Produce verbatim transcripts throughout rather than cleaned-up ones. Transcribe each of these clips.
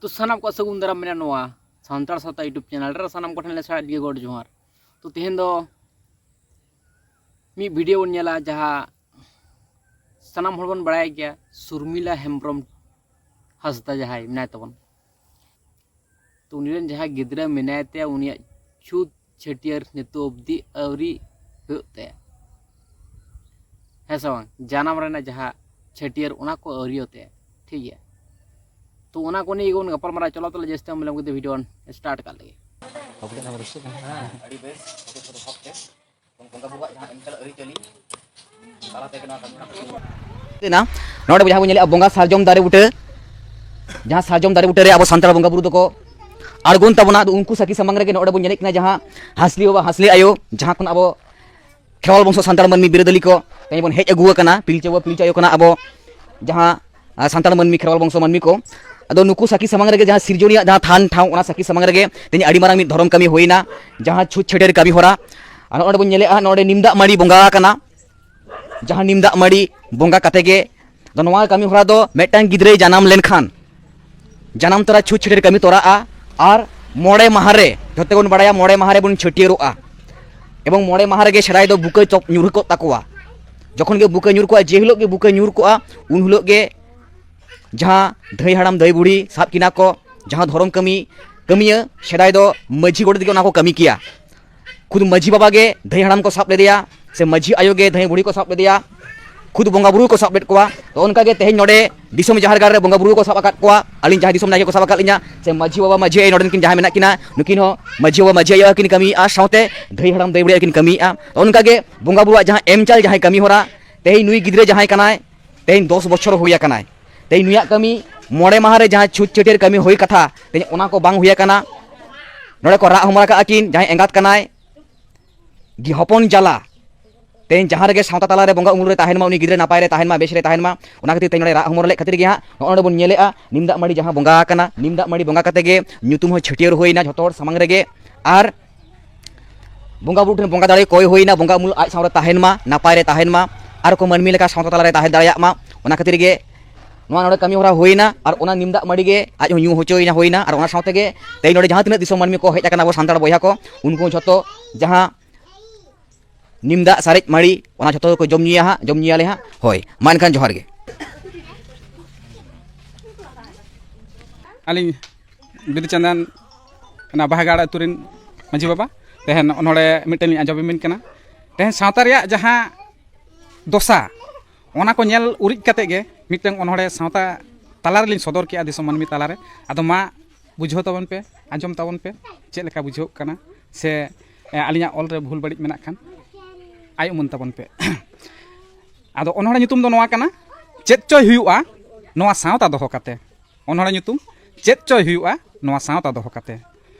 ᱛᱚ ᱥᱟᱱᱟᱢ ᱠᱚ ᱥᱟᱹᱜᱩᱱ ᱫᱟᱨᱟᱢ ᱢᱮᱱᱟᱜᱼᱟ ᱱᱚᱣᱟ ᱥᱟᱱᱛᱟᱲ ᱥᱟᱶᱛᱟ YouTube ᱪᱮᱱᱮᱞ ᱨᱮ᱾ ᱥᱟᱱᱟᱢ ᱠᱚᱴᱷᱮᱱ ᱞᱮ ᱥᱟᱨᱦᱟᱣ ᱜᱮ, ᱜᱚᱰ ᱡᱚᱦᱟᱨ᱾ ᱛᱚ ᱛᱮᱦᱮᱧ ᱫᱚ ᱢᱤᱫ ᱵᱷᱤᱰᱤᱭᱳ ᱵᱚᱱ ᱧᱮᱞᱟ, ᱡᱟᱦᱟᱸ ᱥᱟᱱᱟᱢ ᱦᱚᱲ ᱵᱚᱱ ᱵᱟᱲᱟᱭ ᱜᱮᱭᱟ, ᱥᱩᱨᱢᱤᱞᱟ ᱦᱮᱢᱵᱨᱚᱢ ᱦᱟᱸᱥᱫᱟ ᱡᱟᱦᱟᱸᱭ ᱢᱮᱱᱟᱭ ᱛᱟᱵᱚᱱ, ᱛᱚ ᱩᱱᱤ ᱨᱮᱱ ᱡᱟᱦᱟᱸᱭ ᱜᱤᱫᱽᱨᱟᱹ ᱢᱮᱱᱟᱭ ᱛᱟᱭᱟ, ᱩᱱᱤᱭᱟᱜ ᱪᱷᱩᱛ ᱪᱷᱟᱹᱴᱭᱟᱹᱨ ᱱᱤᱛᱚᱜ ᱚᱵᱫᱤ ᱟᱹᱣᱨᱤ ᱦᱩᱭᱩᱜ ᱛᱟᱭᱟ, ᱦᱮᱸ ᱥᱮ ᱵᱟᱝ? ᱡᱟᱱᱟᱢ ᱨᱮᱱᱟᱜ ᱡᱟᱦᱟᱸ ᱪᱷᱟᱹᱴᱭᱟᱹᱨ, ᱚᱱᱟ ᱠᱚ ᱟᱹᱣᱨᱤᱭᱟᱜ ᱛᱟᱭᱟ, ᱴᱷᱤᱠ ᱜᱮᱭᱟ᱾ ᱛᱚ ᱚᱱᱟ ᱠᱚ ᱱᱤᱭᱮ ᱜᱮᱵᱚᱱ ᱜᱟᱯᱟᱞ ᱢᱟᱨᱟᱣ᱾ ᱪᱚᱞᱚ ᱛᱟᱦᱚᱞᱮ ᱡᱟᱹᱥᱛᱤ ᱵᱟᱝ ᱵᱤᱞᱚᱢ ᱠᱟᱛᱮ ᱵᱷᱤᱰᱤᱭᱳ ᱵᱚᱱ ᱥᱴᱟᱨᱴ ᱠᱟᱜ ᱞᱮᱜᱮ᱾ ᱦᱮᱸ, ᱟᱹᱰᱤ ᱵᱮᱥ, ᱟᱹᱰᱤ ᱥᱚᱫᱚᱨ ᱵᱷᱟᱵᱽ ᱛᱮ ᱵᱚᱱ ᱵᱚᱸᱜᱟ ᱵᱩᱨᱩᱣᱟᱜ ᱡᱟᱦᱟᱸ ᱮᱢ ᱪᱟᱞᱟᱜ ᱟᱹᱨᱤᱪᱟᱹᱞᱤ ᱛᱟᱞᱟ ᱛᱮᱜᱮ ᱱᱚᱣᱟ ᱠᱟᱹᱢᱤ ᱦᱚᱨᱟ ᱠᱚ ᱮᱱᱟ᱾ ᱱᱚᱰᱮ ᱡᱟᱦᱟᱸ ᱵᱚᱱ ᱧᱮᱞᱮᱜᱼᱟ, ᱵᱚᱸᱜᱟ ᱥᱟᱨᱡᱚᱢ ᱫᱟᱨᱮ ᱵᱩᱴᱟᱹ, ᱡᱟᱦᱟᱸ ᱥᱟᱨᱡᱚᱢ ᱫᱟᱨᱮ ᱵᱩᱴᱟᱹ ᱨᱮ ᱟᱵᱚ ᱥᱟᱱᱛᱟᱲ ᱵᱚᱸᱜᱟ ᱵᱩᱨᱩ ᱫᱚᱠᱚ ᱟᱬᱜᱚᱱ ᱛᱟᱵᱚᱱᱟ᱾ ᱟᱫᱚ ᱩᱱᱠᱩ ᱥᱟᱹᱠᱷᱤ ᱥᱟᱢᱟᱝ ᱨᱮᱜᱮ ᱱᱚᱰᱮ ᱵᱚᱱ ᱧᱮᱞᱮᱫ ᱠᱤᱱᱟ, ᱡᱟᱦᱟᱸ ᱦᱟᱸᱥᱞᱤ ᱵᱟᱵᱟ, ᱦᱟᱸᱥᱞᱤ ᱟᱭᱳ, ᱡᱟᱦᱟᱸ ᱠᱷᱚᱱ ᱟᱵᱚ ᱠᱷᱮᱨᱣᱟᱞ ᱵᱚᱝᱥᱚ ᱥᱟᱱᱛᱟᱲ ᱢᱟᱹᱱᱢᱤ ᱵᱤᱨᱟᱹᱫᱟᱹᱞᱤ ᱠᱚ ᱛᱮᱦᱮᱧ ᱵᱚᱱ ᱦᱮᱡ ᱟᱹᱜᱩ ᱟᱠᱟᱱᱟ, ᱯᱤᱞᱪᱩ ᱵᱟᱵᱟ, ᱯᱤᱞᱪᱩ ᱟᱭᱳ ᱠᱟᱱᱟ ᱟᱵᱚ ᱡᱟᱦᱟᱸ, ᱟᱨ ᱥᱟᱱᱛᱟᱲ ᱢᱟᱹᱱᱢᱤ, ᱠᱷᱮᱨᱣᱟᱞ ᱵᱚᱝᱥᱚ ᱢᱟᱹᱱᱢᱤ ᱠᱚ᱾ ᱟᱫᱚ ᱱᱩᱠᱩ ᱥᱟᱹᱠᱷᱤ ᱥᱟᱢᱟᱝ ᱨᱮᱜᱮ ᱡᱟᱦᱟᱸ ᱥᱤᱨᱡᱚᱱᱤᱭᱟᱜ ᱡᱟᱦᱟᱸ ᱛᱷᱟᱱ ᱴᱷᱟᱶ, ᱚᱱᱟ ᱥᱟᱹᱠᱷᱤ ᱥᱟᱢᱟᱝ ᱨᱮᱜᱮ ᱛᱮᱦᱮᱧ ᱟᱹᱰᱤ ᱢᱟᱨᱟᱝ ᱢᱤᱫ ᱫᱷᱚᱨᱚᱢ ᱠᱟᱹᱢᱤ ᱦᱩᱭᱱᱟ, ᱡᱟᱦᱟᱸ ᱪᱷᱩᱛ ᱪᱷᱟᱹᱴᱭᱟᱹᱨ ᱠᱟᱹᱢᱤ ᱦᱚᱨᱟ᱾ ᱟᱨ ᱱᱚᱰᱮ ᱵᱚᱱ ᱧᱮᱞᱮᱜᱼᱟ, ᱱᱚᱰᱮ ᱱᱤᱢ ᱫᱟᱜ ᱢᱟᱹᱲᱤ ᱵᱚᱸᱜᱟ ᱟᱠᱟᱱᱟ, ᱡᱟᱦᱟᱸ ᱱᱤᱢ ᱫᱟᱜ ᱢᱟᱹᱲᱤ ᱵᱚᱸᱜᱟ ᱠᱟᱛᱮ ᱜᱮ, ᱟᱫᱚ ᱱᱚᱣᱟ ᱠᱟᱹᱢᱤ ᱦᱚᱨᱟ ᱫᱚ ᱢᱤᱫᱴᱟᱝ ᱜᱤᱫᱽᱨᱟᱹᱭ ᱡᱟᱱᱟᱢ ᱞᱮᱱᱠᱷᱟᱱ ᱡᱟᱱᱟᱢ ᱛᱚᱨᱟ ᱪᱷᱩᱛ ᱪᱷᱟᱹᱴᱭᱟᱹᱨ ᱠᱟᱹᱢᱤ ᱛᱚᱨᱟᱜᱼᱟ᱾ ᱟᱨ ᱢᱚᱬᱮ ᱢᱟᱦᱟ ᱨᱮ, ᱡᱷᱚᱛᱚ ᱵᱚᱱ ᱵᱟᱲᱟᱭᱟ, ᱢᱚᱬᱮ ᱢᱟᱦᱟ ᱨᱮᱵᱚᱱ ᱪᱷᱟᱹᱴᱭᱟᱹᱨᱚᱜᱼᱟ᱾ ᱮᱵᱚᱝ ᱢᱚᱬᱮ ᱢᱟᱦᱟ ᱨᱮᱜᱮ ᱥᱮᱫᱟᱭ ᱫᱚ ᱵᱩᱠᱟᱹ ᱪᱚᱯ ᱧᱩᱨ ᱠᱚᱜ ᱛᱟᱠᱚᱣᱟ᱾ ᱡᱚᱠᱷᱚᱱ ᱜᱮ ᱵᱩᱠᱟᱹ ᱧᱩᱨ ᱠᱚᱜᱼᱟ, ᱡᱮ ᱦᱤᱞᱳᱜ ᱜᱮ ᱵᱩᱠᱟᱹ ᱧᱩᱨ ᱠᱚᱜᱼᱟ, ᱩᱱ ᱦᱤᱞᱳᱜ ᱜᱮ ᱡᱟᱦᱟᱸ ᱫᱷᱟᱹᱭ ᱦᱟᱲᱟᱢ ᱫᱷᱟᱹᱭ ᱵᱩᱲᱦᱤ ᱥᱟᱵ ᱠᱤᱱᱟ ᱠᱚ, ᱡᱟᱦᱟᱸ ᱫᱷᱚᱨᱚᱢ ᱠᱟᱹᱢᱤ ᱠᱟᱹᱢᱤᱭᱟᱹ, ᱥᱮᱫᱟᱭ ᱫᱚ ᱢᱟᱹᱡᱷᱤ ᱜᱚᱰᱮᱛ ᱜᱮ ᱚᱱᱟ ᱠᱚ ᱠᱟᱹᱢᱤ ᱠᱮᱭᱟ᱾ ᱠᱷᱩᱫ ᱢᱟᱹᱡᱷᱤ ᱵᱟᱵᱟ ᱜᱮ ᱫᱷᱟᱹᱭ ᱦᱟᱲᱟᱢ ᱠᱚ ᱥᱟᱵ ᱞᱮᱫᱮᱭᱟ, ᱥᱮ ᱢᱟᱹᱡᱷᱤ ᱟᱭᱳ ᱜᱮ ᱫᱷᱟᱹᱭ ᱵᱩᱲᱦᱤ ᱠᱚ ᱥᱟᱵ ᱞᱮᱫᱮᱭᱟ᱾ ᱠᱷᱩᱫ ᱵᱚᱸᱜᱟ ᱵᱩᱨᱩ ᱠᱚ ᱥᱟᱵ ᱞᱮᱫ ᱠᱚᱣᱟ᱾ ᱛᱚ ᱚᱱᱠᱟ ᱜᱮ ᱛᱮᱦᱮᱧ ᱱᱚᱰᱮ ᱫᱤᱥᱚᱢ ᱡᱟᱦᱮᱨ ᱜᱟᱲ ᱨᱮ ᱵᱚᱸᱜᱟ ᱵᱩᱨᱩ ᱠᱚ ᱥᱟᱵ ᱟᱠᱟᱫ ᱠᱚᱣᱟ᱾ ᱟᱹᱞᱤᱧ ᱡᱟᱦᱟᱸᱭ ᱫᱤᱥᱚᱢ ᱱᱟᱭᱠᱮ ᱠᱚ ᱥᱟᱵ ᱟᱠᱟᱫ ᱞᱤᱧᱟ, ᱥᱮ ᱢᱟᱹᱡᱷᱤ ᱵᱟᱵᱟ, ᱢᱟᱹᱡᱷᱤ ᱟᱭᱳ ᱱᱚᱰᱮᱱ ᱠᱤᱱ ᱡᱟᱦᱟᱸᱭ ᱢᱮᱱᱟᱜ ᱠᱤᱱᱟ, ᱱᱩᱠᱤᱱ ᱦᱚᱸ ᱢᱟᱹᱡᱷᱤ ᱵᱟᱵᱟ, ᱢᱟᱹᱡᱷᱤ ᱟᱭᱳ ᱠᱤᱱ ᱠᱟᱹᱢᱤᱭᱮᱫᱼᱟ, ᱥᱟᱶᱛᱮ ᱫᱷᱟᱹᱭ ᱦᱟᱲᱟᱢ ᱫᱷᱟᱹᱭ ᱵᱩᱲᱦᱤ ᱠᱤᱱ ᱠᱟᱹᱢᱤᱭᱮᱫᱼᱟ᱾ ᱛᱚ ᱚᱱᱠᱟ ᱜᱮ ᱵᱚᱸᱜᱟ ᱵᱩᱨᱩᱣᱟᱜ ᱡᱟᱦᱟᱸ ᱮᱢ ᱪᱟᱞ, ᱡᱟᱦᱟᱸᱭ ᱠᱟᱹᱢᱤ ᱦᱚᱨᱟ, ᱛᱮᱦᱮᱧ ᱱᱩᱭ ᱜᱤᱫᱽᱨᱟᱹ ᱡᱟᱦᱟᱸᱭ ᱠᱟᱱᱟᱭ, ᱛᱮᱦᱮᱧ ᱫᱚᱥ ᱵᱚᱪᱷᱚᱨ ᱦᱩᱭ ᱟᱠᱟᱱᱟᱭ᱾ ᱛᱮᱦᱮᱧ ᱱᱩᱭᱟᱜ ᱠᱟᱹᱢᱤ ᱢᱚᱬᱮ ᱢᱟᱦᱟ ᱨᱮ ᱡᱟᱦᱟᱸ ᱪᱷᱩᱛ ᱪᱷᱟᱹᱴᱭᱟᱹᱨ ᱠᱟᱹᱢᱤ ᱦᱩᱭ ᱠᱟᱛᱷᱟ, ᱛᱮᱦᱮᱧ ᱚᱱᱟ ᱠᱚ ᱵᱟᱝ ᱦᱩᱭ ᱟᱠᱟᱱᱟ᱾ ᱱᱚᱰᱮ ᱠᱚ ᱨᱟᱜ ᱦᱚᱢᱚᱨ ᱟᱠᱟᱫᱼᱟ ᱠᱤᱱ, ᱡᱟᱦᱟᱸᱭ ᱮᱸᱜᱟᱛ ᱠᱟᱱᱟᱭ, ᱜᱤ ᱦᱚᱯᱚᱱ ᱡᱟᱞᱟ᱾ ᱛᱮᱦᱮᱧ ᱡᱟᱦᱟᱸ ᱨᱮᱜᱮ ᱥᱟᱶᱛᱟ ᱛᱟᱞᱟᱨᱮ ᱵᱚᱸᱜᱟ ᱩᱢᱩᱞ ᱨᱮ ᱛᱟᱦᱮᱱ ᱢᱟ, ᱩᱱᱤ ᱜᱤᱫᱽᱨᱟᱹ ᱱᱟᱯᱟᱭ ᱨᱮ ᱛᱟᱦᱮᱱ ᱢᱟ, ᱵᱮᱥ ᱨᱮ ᱛᱟᱦᱮᱱ ᱢᱟ, ᱚᱱᱟ ᱠᱷᱟᱹᱛᱤᱨ ᱛᱮᱦᱮᱧ ᱱᱚᱰᱮ ᱨᱟᱜ ᱦᱚᱢᱚᱨ ᱞᱮᱫ ᱠᱷᱟᱹᱛᱤᱨ ᱜᱮ ᱦᱟᱸᱜ ᱱᱚᱜᱼᱚ ᱱᱚᱰᱮ ᱵᱚᱱ ᱧᱮᱞᱮᱜᱼᱟ, ᱱᱤᱢ ᱫᱟᱜ ᱢᱟᱹᱲᱤ ᱡᱟᱦᱟᱸ ᱵᱚᱸᱜᱟ ᱟᱠᱟᱱᱟ, ᱱᱤᱢ ᱫᱟᱜ ᱢᱟᱹᱲᱤ ᱵᱚᱸᱜᱟ ᱠᱟᱛᱮ ᱜᱮ ᱧᱩᱛᱩᱢ ᱦᱚᱸ ᱪᱷᱟᱹᱴᱭᱟᱹᱨ ᱦᱩᱭᱱᱟ ᱡᱷᱚᱛᱚ ᱦᱚᱲ ᱥᱟᱢᱟᱝ ᱨᱮᱜᱮ᱾ ᱟᱨ ᱵᱚᱸᱜᱟ ᱵᱩᱨᱩ ᱴᱷᱮᱱ ᱵᱚᱸᱜᱟ ᱫᱟᱲᱮ ᱠᱚᱭ ᱦᱩᱭᱱᱟ, ᱵᱚᱸᱜᱟ ᱩᱢᱩᱞ ᱟᱡ ᱥᱟᱶᱨᱮ ᱛᱟᱦᱮᱱ ᱢᱟ, ᱱᱟᱯᱟᱭ ᱨᱮ ᱛᱟᱦᱮᱱ ᱢᱟ, ᱟᱨ ᱠᱚ ᱢᱟᱹᱱᱢᱤ ᱞᱮᱠᱟ ᱥᱟᱶᱛᱟ ᱛᱟᱞᱟᱨᱮ ᱛᱟᱦᱮᱸ ᱫᱟᱲᱮᱭᱟᱜ ᱢᱟ᱾ ᱚᱱᱟ ᱠᱷᱟᱹᱛᱤᱨ ᱜᱮ ᱱᱚᱣᱟ ᱱᱚᱰᱮ ᱠᱟᱹᱢᱤ ᱦᱚᱨᱟ ᱦᱩᱭᱱᱟ ᱟᱨ ᱚᱱᱟ ᱱᱤᱢ ᱫᱟᱜ ᱢᱟᱹᱰᱤ ᱜᱮ ᱟᱡ ᱦᱚᱸ ᱧᱩ ᱦᱚᱪᱚᱭᱮᱱᱟ, ᱦᱩᱭᱱᱟ᱾ ᱟᱨ ᱚᱱᱟ ᱥᱟᱶ ᱛᱮᱜᱮ ᱛᱮᱦᱮᱧ ᱱᱚᱰᱮ ᱡᱟᱦᱟᱸ ᱛᱤᱱᱟᱹᱜ ᱫᱤᱥᱚᱢ ᱢᱟᱹᱱᱢᱤ ᱠᱚ ᱦᱮᱡ ᱟᱠᱟᱱᱟ, ᱟᱵᱚ ᱥᱟᱱᱛᱟᱲ ᱵᱚᱭᱦᱟ ᱠᱚ, ᱩᱱᱠᱩ ᱦᱚᱸ ᱡᱷᱚᱛᱚ ᱡᱟᱦᱟᱸ ᱱᱤᱢ ᱫᱟᱜ ᱥᱟᱨᱮᱡ ᱢᱟᱹᱲᱤ, ᱚᱱᱟ ᱡᱷᱚᱛᱚ ᱜᱮᱠᱚ ᱡᱚᱢ ᱧᱩᱭᱟ ᱦᱟᱸᱜ, ᱡᱚᱢ ᱧᱩᱭᱟᱞᱮ ᱦᱟᱸᱜ᱾ ᱦᱳᱭ, ᱢᱟ ᱮᱱᱠᱷᱟᱱ ᱡᱚᱦᱟᱨ ᱜᱮ᱾ ᱟᱹᱞᱤᱧ ᱵᱤᱫᱩ ᱪᱟᱸᱫᱟᱱ, ᱚᱱᱟ ᱵᱟᱦᱟᱜᱟᱲ ᱟᱹᱛᱩ ᱨᱮᱱ ᱢᱟᱹᱡᱷᱤ ᱵᱟᱵᱟ᱾ ᱛᱮᱦᱮᱧ ᱱᱚᱰᱮ ᱢᱤᱫᱴᱮᱱ ᱞᱤᱧ ᱟᱸᱡᱚᱢ ᱟᱹᱵᱤᱱ ᱠᱟᱱᱟ᱾ ᱛᱮᱦᱮᱧ ᱥᱟᱶᱛᱟ ᱨᱮᱭᱟᱜ ᱡᱟᱦᱟᱸ ᱫᱚᱥᱟ, ᱚᱱᱟ ᱠᱚ ᱧᱮᱞ ᱩᱨᱤᱡ ᱠᱟᱛᱮ ᱜᱮ ᱢᱤᱫᱴᱟᱝ ᱚᱱᱚᱬᱦᱮ ᱥᱟᱶᱛᱟ ᱛᱟᱞᱟ ᱨᱮᱞᱤᱧ ᱥᱚᱫᱚᱨ ᱠᱮᱜᱼᱟ, ᱫᱤᱥᱚᱢ ᱢᱟᱹᱱᱢᱤ ᱛᱟᱞᱟᱨᱮ᱾ ᱟᱫᱚ ᱢᱟ ᱵᱩᱡᱷᱟᱹᱣ ᱛᱟᱵᱚᱱ ᱯᱮ, ᱟᱸᱡᱚᱢ ᱛᱟᱵᱚᱱ ᱯᱮ, ᱪᱮᱫ ᱞᱮᱠᱟ ᱵᱩᱡᱷᱟᱹᱣᱜ ᱠᱟᱱᱟ, ᱥᱮ ᱮ, ᱟᱹᱞᱤᱧᱟᱜ ᱚᱞ ᱨᱮ ᱵᱷᱩᱞ ᱵᱟᱹᱲᱤᱡ ᱢᱮᱱᱟᱜ ᱠᱷᱟᱱ ᱟᱭ ᱩᱢᱟᱹᱱ ᱛᱟᱵᱚᱱ ᱯᱮ᱾ ᱟᱫᱚ ᱚᱱᱚᱬᱦᱮ ᱧᱩᱛᱩᱢ ᱫᱚ ᱱᱚᱣᱟ ᱠᱟᱱᱟ, ᱪᱮᱫ ᱪᱚᱭ ᱦᱩᱭᱩᱜᱼᱟ ᱱᱚᱣᱟ ᱥᱟᱶᱛᱟ ᱫᱚᱦᱚ ᱠᱟᱛᱮ᱾ ᱚᱱᱚᱬᱦᱮ ᱧᱩᱛᱩᱢ, ᱪᱮᱫ ᱪᱚᱭ ᱦᱩᱭᱩᱜᱼᱟ ᱱᱚᱣᱟ ᱥᱟᱶᱛᱟ ᱫᱚᱦᱚ ᱠᱟᱛᱮ᱾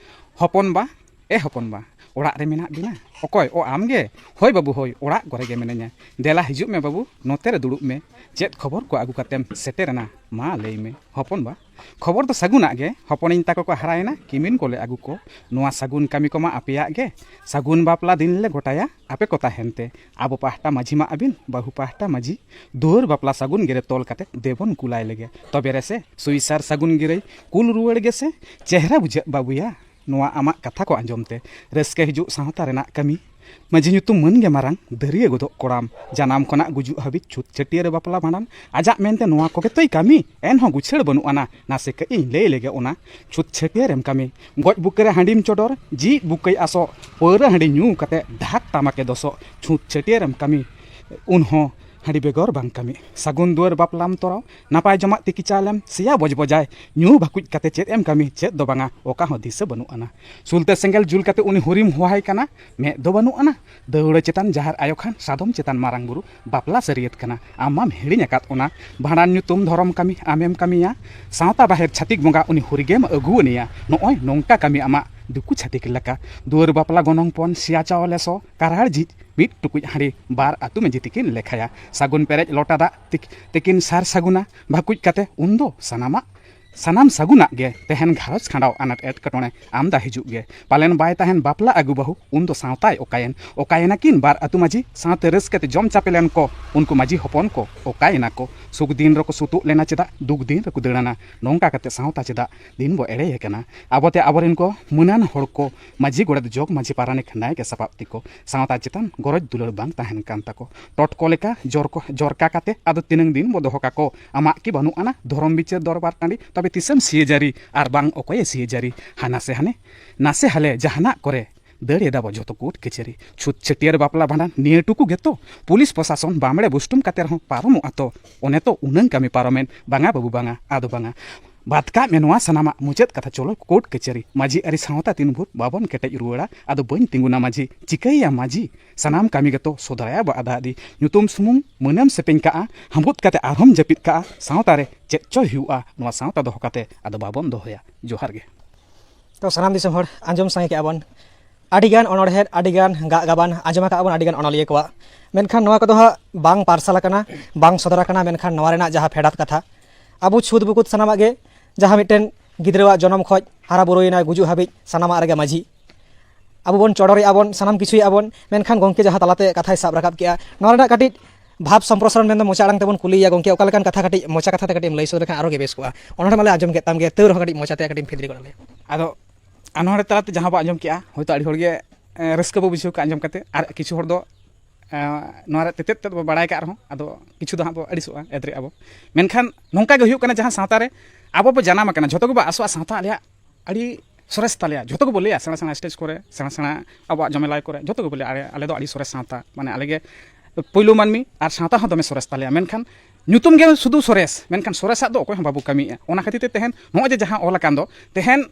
ᱦᱚᱯᱚᱱ ᱵᱟ, ᱮ ᱦᱚᱯᱚᱱ ᱵᱟ, ᱚᱲᱟᱜ ᱨᱮ ᱢᱮᱱᱟᱜ ᱵᱤᱱᱟ? ᱚᱠᱚᱭ? ᱚ, ᱟᱢ ᱜᱮ? ᱦᱳᱭ ᱵᱟᱹᱵᱩ, ᱦᱳᱭ, ᱚᱲᱟᱜ ᱠᱚᱨᱮ ᱜᱮ ᱢᱤᱱᱟᱹᱧᱟ᱾ ᱫᱮᱞᱟ ᱦᱤᱡᱩᱜ ᱢᱮ ᱵᱟᱹᱵᱩ, ᱱᱚᱛᱮ ᱨᱮ ᱫᱩᱲᱩᱵ ᱢᱮ᱾ ᱪᱮᱫ ᱠᱷᱚᱵᱚᱨ ᱠᱚ ᱟᱹᱜᱩ ᱠᱟᱛᱮᱢ ᱥᱮᱴᱮᱨᱮᱱᱟ? ᱢᱟ ᱞᱟᱹᱭ ᱢᱮ ᱦᱚᱯᱚᱱ ᱵᱟ᱾ ᱠᱷᱚᱵᱚᱨ ᱫᱚ ᱥᱟᱹᱜᱩᱱᱟᱜ ᱜᱮ, ᱦᱚᱯᱚᱱᱤᱧ ᱛᱟᱠᱚ ᱠᱚ ᱦᱟᱨᱟᱭᱮᱱᱟ, ᱠᱤᱢᱤᱱ ᱠᱚᱞᱮ ᱟᱹᱜᱩ ᱠᱚ᱾ ᱱᱚᱣᱟ ᱥᱟᱹᱜᱩᱱ ᱠᱟᱹᱢᱤ ᱠᱚᱢᱟ ᱟᱯᱮᱭᱟᱜ ᱜᱮ᱾ ᱥᱟᱹᱜᱩᱱ ᱵᱟᱯᱞᱟ ᱫᱤᱱ ᱞᱮ ᱜᱚᱴᱟᱭᱟ ᱟᱯᱮ ᱠᱚ ᱛᱟᱦᱮᱱ ᱛᱮ᱾ ᱟᱵᱚ ᱯᱟᱦᱴᱟ ᱢᱟᱹᱡᱷᱤ ᱢᱟ ᱟᱹᱵᱤᱱ, ᱵᱟᱹᱦᱩ ᱯᱟᱦᱴᱟ ᱢᱟᱹᱡᱷᱤ᱾ ᱫᱩᱣᱟᱹᱨ ᱵᱟᱯᱞᱟ ᱥᱟᱹᱜᱩᱱ ᱜᱤᱨᱟᱹ ᱛᱚᱞ ᱠᱟᱛᱮ ᱫᱮᱵᱚᱱ ᱠᱩᱞᱟᱭ ᱞᱮᱜᱮ᱾ ᱛᱚᱵᱮ ᱨᱮᱥᱮ ᱥᱩᱭ ᱥᱟᱨ ᱥᱟᱹᱜᱩᱱ ᱜᱤᱨᱟᱹᱭ ᱠᱩᱞ ᱨᱩᱣᱟᱹᱲ ᱜᱮᱥᱮ᱾ ᱪᱮᱦᱨᱟ ᱵᱩᱡᱷᱟᱹᱜ ᱵᱟᱹᱵᱩᱭᱟ ᱱᱚᱣᱟ ᱟᱢᱟᱜ ᱠᱟᱛᱷᱟ ᱠᱚ ᱟᱸᱡᱚᱢ ᱛᱮ᱾ ᱨᱟᱹᱥᱠᱟᱹ ᱦᱤᱡᱩᱜ ᱥᱟᱶᱛᱟ ᱨᱮᱱᱟᱜ ᱠᱟᱹᱢᱤ᱾ ᱢᱟᱹᱡᱷᱤ ᱧᱩᱛᱩᱢ ᱢᱟᱹᱱ ᱜᱮ ᱢᱟᱨᱟᱝ, ᱫᱟᱹᱨᱭᱟᱹ ᱜᱚᱫᱚᱜ ᱠᱚᱲᱟᱢ᱾ ᱡᱟᱱᱟᱢ ᱠᱷᱚᱱᱟᱜ ᱜᱩᱡᱩᱜ ᱦᱟᱹᱵᱤᱡ ᱪᱷᱩᱛ ᱪᱷᱟᱹᱴᱭᱟᱹᱨ ᱵᱟᱯᱞᱟ ᱵᱷᱟᱸᱰᱟᱱ᱾ ᱟᱡᱟᱜ ᱢᱮᱱᱛᱮ ᱱᱚᱣᱟ ᱠᱚᱜᱮ ᱛᱚᱭ ᱠᱟᱹᱢᱤ, ᱮᱱᱦᱚᱸ ᱜᱩᱪᱷᱟᱹᱲ ᱵᱟᱹᱱᱩᱜ ᱟᱱᱟ᱾ ᱱᱟᱥᱮ ᱠᱟᱹᱡ ᱤᱧ ᱞᱟᱹᱭ ᱞᱮᱜᱮ ᱚᱱᱟ᱾ ᱪᱷᱩᱛ ᱪᱷᱟᱹᱴᱭᱟᱹᱨᱮᱢ ᱠᱟᱹᱢᱤ, ᱜᱚᱡ ᱵᱩᱠᱟᱹ ᱨᱮ ᱦᱟᱺᱰᱤᱢ ᱪᱚᱰᱚᱨ, ᱡᱤᱣᱤᱫ ᱵᱩᱠᱟᱹᱭ ᱟᱥᱚᱜ, ᱯᱟᱹᱣᱨᱟᱹ ᱦᱟᱺᱰᱤ ᱧᱩ ᱠᱟᱛᱮ ᱰᱷᱟᱠ ᱴᱟᱢᱟᱠᱮ ᱫᱚᱥᱚᱜ᱾ ᱪᱷᱩᱛ ᱪᱷᱟᱹᱴᱭᱟᱹᱨᱮᱢ ᱠᱟᱹᱢᱤ, ᱩᱱᱦᱚᱸ ᱦᱟᱺᱰᱤ ᱵᱮᱜᱚᱨ ᱵᱟᱝ ᱠᱟᱹᱢᱤ᱾ ᱥᱟᱹᱜᱩᱱ ᱫᱩᱣᱟᱹᱨ ᱵᱟᱯᱞᱟᱢ ᱛᱚᱨᱟᱣ, ᱱᱟᱯᱟᱭ ᱡᱚᱢᱟᱜ ᱛᱤᱠᱤ ᱪᱟᱣᱞᱮᱢ ᱥᱮᱭᱟ ᱵᱚᱡᱽ ᱵᱚᱡᱟᱭ᱾ ᱧᱩ ᱵᱷᱟᱹᱠᱩᱡ ᱠᱟᱛᱮ ᱪᱮᱫ ᱮᱢ ᱠᱟᱹᱢᱤ? ᱪᱮᱫ ᱫᱚ ᱵᱟᱝᱟ, ᱚᱠᱟ ᱦᱚᱸ ᱫᱤᱥᱟᱹ ᱵᱟᱹᱱᱩᱜ ᱟᱱᱟ᱾ ᱥᱩᱞᱛᱟᱹ ᱥᱮᱸᱜᱮᱞ ᱡᱩᱞ ᱠᱟᱛᱮ ᱩᱱᱤ ᱦᱩᱨᱤᱢ ᱦᱚᱦᱟᱭ ᱠᱟᱱᱟ, ᱢᱮᱫ ᱫᱚ ᱵᱟᱹᱱᱩᱜ ᱟᱱᱟ᱾ ᱫᱟᱹᱣᱲᱟᱹ ᱪᱮᱛᱟᱱ ᱡᱟᱦᱮᱨ ᱟᱭᱳ ᱠᱷᱟᱱ, ᱥᱟᱫᱚᱢ ᱪᱮᱛᱟᱱ ᱢᱟᱨᱟᱝ ᱵᱩᱨᱩ, ᱵᱟᱯᱞᱟ ᱥᱟᱹᱨᱤᱭᱟᱹᱛ ᱠᱟᱱᱟ, ᱟᱢ ᱢᱟᱢ ᱦᱤᱲᱤᱧ ᱟᱠᱟᱫ ᱚᱱᱟ᱾ ᱵᱷᱟᱸᱰᱟᱱ ᱧᱩᱛᱩᱢ ᱫᱷᱚᱨᱚᱢ ᱠᱟᱹᱢᱤ ᱟᱢᱮᱢ ᱠᱟᱹᱢᱤᱭᱟ, ᱥᱟᱶᱛᱟ ᱵᱟᱦᱮᱨ ᱪᱷᱟᱹᱛᱤᱠ ᱵᱚᱸᱜᱟ ᱩᱱᱤ ᱦᱩᱨᱤᱜᱮᱢ ᱟᱹᱜᱩ ᱟᱱᱤᱭᱟ᱾ ᱱᱚᱜᱼᱚᱭ ᱱᱚᱝᱠᱟ ᱠᱟᱹᱢᱤ ᱟᱢᱟᱜ ᱫᱤᱠᱩ ᱪᱷᱟᱹᱛᱤᱠ ᱞᱮᱠᱟ᱾ ᱫᱩᱣᱟᱹᱨ ᱵᱟᱯᱞᱟ ᱜᱚᱱᱚᱝ ᱯᱚᱱ ᱥᱮᱭᱟ ᱪᱟᱣᱞᱮ ᱥᱚ, ᱠᱟᱨᱟᱲ ᱡᱷᱤᱡ ᱢᱤᱫ ᱴᱩᱠᱩᱡ ᱦᱟᱺᱰᱤ ᱵᱟᱨ ᱟᱹᱛᱩ ᱢᱟᱹᱡᱷᱤ ᱛᱤᱠᱤᱱ ᱞᱮᱠᱷᱟᱭᱟ᱾ ᱥᱟᱹᱜᱩᱱ ᱯᱮᱨᱮᱡ ᱞᱚᱴᱟ ᱫᱟᱜ ᱛᱤᱠ-, ᱛᱤᱠᱤᱱ ᱥᱟᱨ ᱥᱟᱹᱜᱩᱱᱟ ᱵᱷᱟᱹᱠᱩᱡ ᱠᱟᱛᱮ ᱩᱱᱫᱚ ᱥᱟᱱᱟᱢᱟᱜ ᱥᱟᱱᱟᱢ ᱥᱟᱹᱜᱩᱱᱟᱜ ᱜᱮ ᱛᱮᱦᱮᱱ ᱜᱷᱟᱨᱚᱸᱡᱽ ᱠᱷᱟᱸᱰᱟᱣ ᱟᱱᱟᱴ ᱮᱴᱠᱮᱴᱚᱬᱮ ᱟᱢᱫᱟ ᱦᱤᱡᱩᱜ ᱜᱮ᱾ ᱯᱟᱞᱮᱱ ᱵᱟᱭ ᱛᱟᱦᱮᱱ ᱵᱟᱯᱞᱟ ᱟᱹᱜᱩ ᱵᱟᱹᱦᱩ, ᱩᱱ ᱫᱚ ᱥᱟᱶᱛᱟᱭ ᱚᱠᱟᱭᱮᱱ? ᱚᱠᱟᱭᱮᱱᱟ ᱠᱤᱱ ᱵᱟᱨ ᱟᱹᱛᱩ ᱢᱟᱹᱡᱷᱤ? ᱥᱟᱶᱛᱮ ᱨᱟᱹᱥᱠᱟᱹ ᱛᱮ ᱡᱚᱢ ᱪᱟᱯᱮ ᱞᱮᱱ ᱠᱚ, ᱩᱱᱠᱩ ᱢᱟᱹᱡᱷᱤ ᱦᱚᱯᱚᱱ ᱠᱚ ᱚᱠᱟᱭᱮᱱᱟ ᱠᱚ? ᱥᱩᱠ ᱫᱤᱱ ᱨᱮᱠᱚ ᱥᱩᱛᱩᱜ ᱞᱮᱱᱟ ᱪᱮᱫᱟᱜ? ᱫᱩᱠ ᱫᱤᱱ ᱨᱮᱠᱚ ᱫᱟᱹᱲᱟᱱᱟ᱾ ᱱᱚᱝᱠᱟ ᱠᱟᱛᱮ ᱥᱟᱶᱛᱟ ᱪᱮᱫᱟᱜ ᱫᱤᱱ ᱵᱚ ᱮᱲᱮᱭᱮ ᱠᱟᱱᱟ? ᱟᱵᱚᱛᱮ ᱟᱵᱚᱨᱮᱱ ᱠᱚ ᱢᱟᱹᱱᱟᱱ ᱦᱚᱲ ᱠᱚ, ᱢᱟᱹᱡᱷᱤ ᱜᱚᱰᱮᱛ ᱡᱚᱜᱽ ᱢᱟᱹᱡᱷᱤ ᱯᱟᱨᱟᱱᱤᱠ ᱱᱟᱭᱠᱮ ᱥᱟᱯᱟᱵ ᱛᱤᱠᱚ, ᱥᱟᱶᱛᱟ ᱪᱮᱛᱟᱱ ᱜᱚᱨᱚᱡᱽ ᱫᱩᱞᱟᱹᱲ ᱵᱟᱝ ᱛᱟᱦᱮᱱ ᱠᱟᱱ ᱛᱟᱠᱚ᱾ ᱴᱚᱴᱠᱚ ᱞᱮᱠᱟ ᱡᱚᱨᱠᱚ-, ᱡᱚᱨᱠᱟ ᱠᱟᱛᱮ ᱟᱫᱚ ᱛᱤᱱᱟᱹᱝ ᱫᱤᱱ ᱵᱚ ᱫᱚᱦᱚ ᱠᱟᱠᱚ? ᱟᱢᱟᱜ ᱠᱤ ᱵᱟᱹᱱᱩᱜ ᱟᱱᱟ ᱫᱷᱚᱨᱚᱢ ᱵᱤᱪᱟᱹᱨ ᱫᱚᱨᱵᱟᱨ ᱴᱟᱺᱰᱤ? ᱛᱚᱵᱮ ᱛᱤᱥᱮᱢ ᱥᱤᱭᱟᱹᱡᱟᱹᱨᱤ ᱟᱨ ᱵᱟᱝ ᱚᱠᱚᱭᱮ ᱥᱤᱭᱟᱹᱡᱟᱹᱨᱤ? ᱦᱟᱱᱟ ᱥᱮ ᱦᱟᱱᱮ, ᱱᱟᱥᱮ ᱦᱟᱞᱮ ᱡᱟᱦᱟᱱᱟᱜ ᱠᱚᱨᱮ ᱫᱟᱹᱲ ᱮᱫᱟ ᱵᱚ ᱡᱚᱛᱚ ᱠᱳᱨᱴ ᱠᱟᱹᱪᱷᱟᱹᱨᱤ᱾ ᱪᱷᱩᱛ ᱪᱷᱟᱹᱴᱭᱟᱹᱨ ᱵᱟᱯᱞᱟ ᱵᱷᱟᱸᱰᱟᱱ ᱱᱤᱭᱟᱹ ᱴᱩᱠᱩ ᱜᱮᱛᱚ? ᱯᱩᱞᱤᱥ ᱯᱨᱚᱥᱟᱥᱚᱱ ᱵᱟᱢᱲᱮ ᱵᱩᱥᱴᱩᱢ ᱠᱟᱛᱮ ᱨᱮᱦᱚᱸ ᱯᱟᱨᱚᱢᱚᱜᱼᱟ ᱛᱚ? ᱚᱱᱮ ᱛᱚ ᱩᱱᱟᱹᱝ ᱠᱟᱹᱢᱤ ᱯᱟᱨᱚᱢᱮᱱ, ᱵᱟᱝᱟ ᱵᱟᱹᱵᱩ ᱵᱟᱝᱟ, ᱟᱫᱚ ᱵᱟᱝᱟ᱾ ᱵᱟᱫ ᱠᱟᱜ ᱢᱮ ᱱᱚᱣᱟ ᱥᱟᱱᱟᱢᱟᱜ ᱢᱩᱪᱟᱹᱫ ᱠᱟᱛᱷᱟ, ᱪᱚᱞᱚ ᱠᱳᱨᱴ ᱠᱟᱹᱪᱷᱟᱹᱨᱤ᱾ ᱢᱟᱹᱡᱷᱤ ᱟᱹᱨᱤ ᱥᱟᱶᱛᱟ ᱛᱤᱱ ᱵᱷᱳᱨ ᱵᱟᱵᱚᱱ ᱠᱮᱴᱮᱡ ᱨᱩᱣᱟᱹᱲᱟ, ᱟᱫᱚ ᱵᱟᱹᱧ ᱛᱤᱸᱜᱩᱱᱟ ᱢᱟᱹᱡᱷᱤ᱾ ᱪᱤᱠᱟᱹᱭᱮᱭᱟ ᱢᱟᱹᱡᱷᱤ? ᱥᱟᱱᱟᱢ ᱠᱟᱹᱢᱤ ᱜᱮᱛᱚ ᱥᱚᱫᱟᱭᱟ ᱵᱚ ᱟᱫᱷᱟ ᱟᱫᱷᱤ᱾ ᱧᱩᱛᱩᱢ ᱥᱩᱢᱩᱝ ᱢᱟᱹᱱᱮᱢ ᱥᱮᱯᱮᱧ ᱠᱟᱜᱼᱟ, ᱦᱟᱹᱵᱩᱫ ᱠᱟᱛᱮ ᱟᱨᱦᱚᱸᱢ ᱡᱟᱹᱯᱤᱫ ᱠᱟᱜᱼᱟ᱾ ᱥᱟᱶᱛᱟ ᱨᱮ ᱪᱮᱫ ᱪᱚᱭ ᱦᱩᱭᱩᱜᱼᱟ, ᱱᱚᱣᱟ ᱥᱟᱶᱛᱟ ᱫᱚᱦᱚ ᱠᱟᱛᱮ ᱟᱫᱚ ᱵᱟᱵᱚᱱ ᱫᱚᱦᱚᱭᱟ᱾ ᱡᱚᱦᱟᱨ ᱜᱮ᱾ ᱛᱚ ᱥᱟᱱᱟᱢ ᱫᱤᱥᱚᱢ ᱦᱚᱲ, ᱟᱸᱡᱚᱢ ᱥᱟᱸᱜᱮ ᱠᱮᱜᱼᱟ ᱵᱚᱱ ᱟᱹᱰᱤᱜᱟᱱ ᱚᱱᱚᱬᱦᱮ, ᱟᱹᱰᱤᱜᱟᱱ ᱜᱟᱜ ᱜᱟᱵᱟᱱ ᱟᱸᱡᱚᱢ ᱟᱠᱟᱫ ᱵᱚᱱ ᱟᱹᱰᱤᱜᱟᱱ ᱚᱱᱚᱞᱤᱭᱟᱹ ᱠᱚᱣᱟᱜ, ᱢᱮᱱᱠᱷᱟᱱ ᱱᱚᱣᱟ ᱠᱚᱫᱚ ᱦᱟᱸᱜ ᱵᱟᱝ ᱯᱟᱨᱥᱟᱞ ᱟᱠᱟᱱᱟ, ᱵᱟᱝ ᱥᱚᱫᱚᱨ ᱟᱠᱟᱱᱟ, ᱢᱮᱱᱠᱷᱟᱱ ᱱᱚᱣᱟ ᱨᱮᱱᱟᱜ ᱡᱟᱦᱟᱸ ᱯᱷᱮᱰᱟᱛ ᱠᱟᱛᱷᱟ, ᱟᱵᱚ ᱪᱷᱩᱛ ᱵᱩᱠᱩᱛ ᱥᱟᱱᱟᱢᱟᱜ ᱜᱮ, ᱡᱟᱦᱟᱸ ᱢᱤᱫᱴᱮᱱ ᱜᱤᱫᱽᱨᱟᱹᱣᱟᱜ ᱡᱚᱱᱚᱢ ᱠᱷᱚᱱ ᱦᱟᱨᱟ ᱵᱩᱨᱩᱭᱮᱱᱟᱭ, ᱜᱩᱡᱩᱜ ᱦᱟᱹᱵᱤᱡ ᱥᱟᱱᱟᱢᱟᱜ ᱨᱮᱜᱮ ᱢᱟᱹᱡᱷᱤ᱾ ᱟᱵᱚ ᱵᱚᱱ ᱪᱚᱰᱚᱨᱮᱜᱼᱟ ᱵᱚᱱ, ᱥᱟᱱᱟᱢ ᱠᱤᱪᱷᱩᱭᱮᱜᱼᱟ ᱵᱚᱱ, ᱢᱮᱱᱠᱷᱟᱱ ᱜᱚᱢᱠᱮ ᱡᱟᱦᱟᱸ ᱛᱟᱞᱟᱛᱮ ᱠᱟᱛᱷᱟᱭ ᱥᱟᱵ ᱨᱟᱠᱟᱵ ᱠᱮᱜᱼᱟ, ᱱᱚᱣᱟ ᱨᱮᱱᱟᱜ ᱠᱟᱹᱴᱤᱡ ᱵᱷᱟᱵᱽ ᱥᱚᱢᱯᱨᱚᱥᱟᱨᱚᱱ ᱢᱮᱱᱫᱚ ᱢᱚᱪᱟ ᱟᱲᱟᱝ ᱛᱮᱵᱚᱱ ᱠᱩᱞᱤᱭᱮᱭᱟ, ᱜᱚᱢᱠᱮ ᱚᱠᱟ ᱞᱮᱠᱟᱱ ᱠᱟᱛᱷᱟ ᱠᱟᱹᱴᱤᱡ ᱢᱚᱪᱟ ᱠᱟᱛᱷᱟ ᱛᱮ ᱠᱟᱹᱴᱤᱡ ᱮᱢ ᱞᱟᱹᱭ ᱥᱚᱫᱚᱨ ᱞᱮᱠᱷᱟᱱ ᱟᱨᱚ ᱜᱮ ᱵᱮᱥ ᱠᱚᱜᱼᱟ᱾ ᱚᱱᱚᱬᱦᱮ ᱢᱟᱞᱮ ᱟᱸᱡᱚᱢ ᱠᱮᱫ ᱛᱟᱢ ᱜᱮ, ᱛᱟᱹᱣ ᱨᱮᱦᱚᱸ ᱠᱟᱹᱴᱤᱡ ᱢᱚᱪᱟ ᱛᱮ ᱠᱟᱹᱴᱤᱡ ᱮᱢ ᱯᱷᱤᱫᱽᱨᱤ ᱜᱚᱫ ᱟᱞᱮᱭᱟ᱾ ᱟᱫᱚ ᱚᱱᱚᱬᱦᱮ ᱛᱟᱞᱟᱛᱮ ᱡᱟᱦᱟᱸ ᱵᱚ ᱟᱸᱡᱚᱢ ᱠᱮᱜᱼᱟ, ᱦᱚᱭᱛᱳ ᱟᱹᱰᱤ ᱦᱚᱲᱜᱮ, ᱮ, ᱨᱟᱹᱥᱠᱟᱹ ᱵᱚ ᱵᱩᱡᱷᱟᱹᱣ ᱠᱟᱜᱼᱟ ᱟᱸᱡᱚᱢ ᱠᱟᱛᱮ, ᱟᱨ ᱠᱤᱪᱷᱩ ᱦᱚᱲ ᱫᱚ, ᱮ, ᱱᱚᱣᱟ ᱨᱮ ᱛᱮᱛᱮᱫ ᱛᱮᱫ ᱵᱚ ᱵᱟᱲᱟᱭ ᱠᱟᱜ ᱨᱮᱦᱚᱸ, ᱟᱫᱚ ᱠᱤᱪᱷᱩ ᱫᱚ ᱦᱟᱸᱜ ᱵᱚ ᱟᱹᱲᱤᱥᱚᱜᱼᱟ, ᱮᱫᱽᱨᱮᱜᱼᱟ ᱵᱚ᱾ ᱢᱮᱱᱠᱷᱟᱱ ᱱᱚᱝᱠᱟ ᱜᱮ ᱦᱩᱭᱩᱜ ᱠᱟᱱᱟ, ᱡᱟᱦᱟᱸ ᱥᱟᱶᱛᱟ ᱨᱮ ᱟᱵᱚ ᱵᱚ ᱡᱟᱱᱟᱢ ᱟᱠᱟᱱᱟ, ᱡᱷᱚᱛᱚ ᱜᱮᱵᱚ ᱟᱥᱚᱜᱼᱟ ᱥᱟᱶᱛᱟ ᱟᱞᱮᱭᱟᱜ ᱟᱹᱰᱤ ᱥᱚᱨᱮᱥ ᱛᱟᱞᱮᱭᱟ, ᱡᱷᱚᱛᱚ ᱜᱮᱵᱚ ᱞᱟᱹᱭᱟ, ᱥᱮᱬᱟ ᱥᱮᱬᱟ ᱥᱴᱮᱡᱽ ᱠᱚᱨᱮ, ᱥᱮᱬᱟ ᱥᱮᱬᱟ ᱟᱵᱚᱣᱟᱜ ᱡᱚᱢᱮᱞᱟᱭ ᱠᱚᱨᱮ, ᱡᱷᱚᱛᱚ ᱜᱮᱵᱚ ᱞᱟᱹᱭᱟ, ᱟᱞᱮ, ᱟᱞᱮ ᱫᱚ ᱟᱹᱰᱤ ᱥᱚᱨᱮᱥ ᱥᱟᱶᱛᱟ, ᱢᱟᱱᱮ ᱟᱞᱮ ᱜᱮ ᱯᱳᱭᱞᱳ ᱢᱟᱹᱱᱢᱤ, ᱟᱨ ᱥᱟᱶᱛᱟ ᱦᱚᱸ ᱫᱚᱢᱮ ᱥᱚᱨᱮᱥ ᱛᱟᱞᱮᱭᱟ᱾ ᱢᱮᱱᱠᱷᱟᱱ ᱧᱩᱛᱩᱢ ᱜᱮ ᱥᱩᱫᱷᱩ ᱥᱚᱨᱮᱥ, ᱢᱮᱱᱠᱷᱟᱱ ᱥᱚᱨᱮᱥᱟᱜ ᱫᱚ ᱚᱠᱚᱭ ᱦᱚᱸ ᱵᱟᱵᱚ ᱠᱟᱹᱢᱤᱭᱮᱫᱼᱟ᱾ ᱚᱱᱟ ᱠᱷᱟᱹᱛᱤᱨ ᱛᱮ ᱛᱮᱦᱮᱧ ᱱᱚᱜᱼᱚᱭ ᱡᱮ ᱡᱟᱦᱟᱸ ᱚᱞ ᱟᱠᱟᱱ ᱫᱚ, ᱛᱮᱦᱮᱧ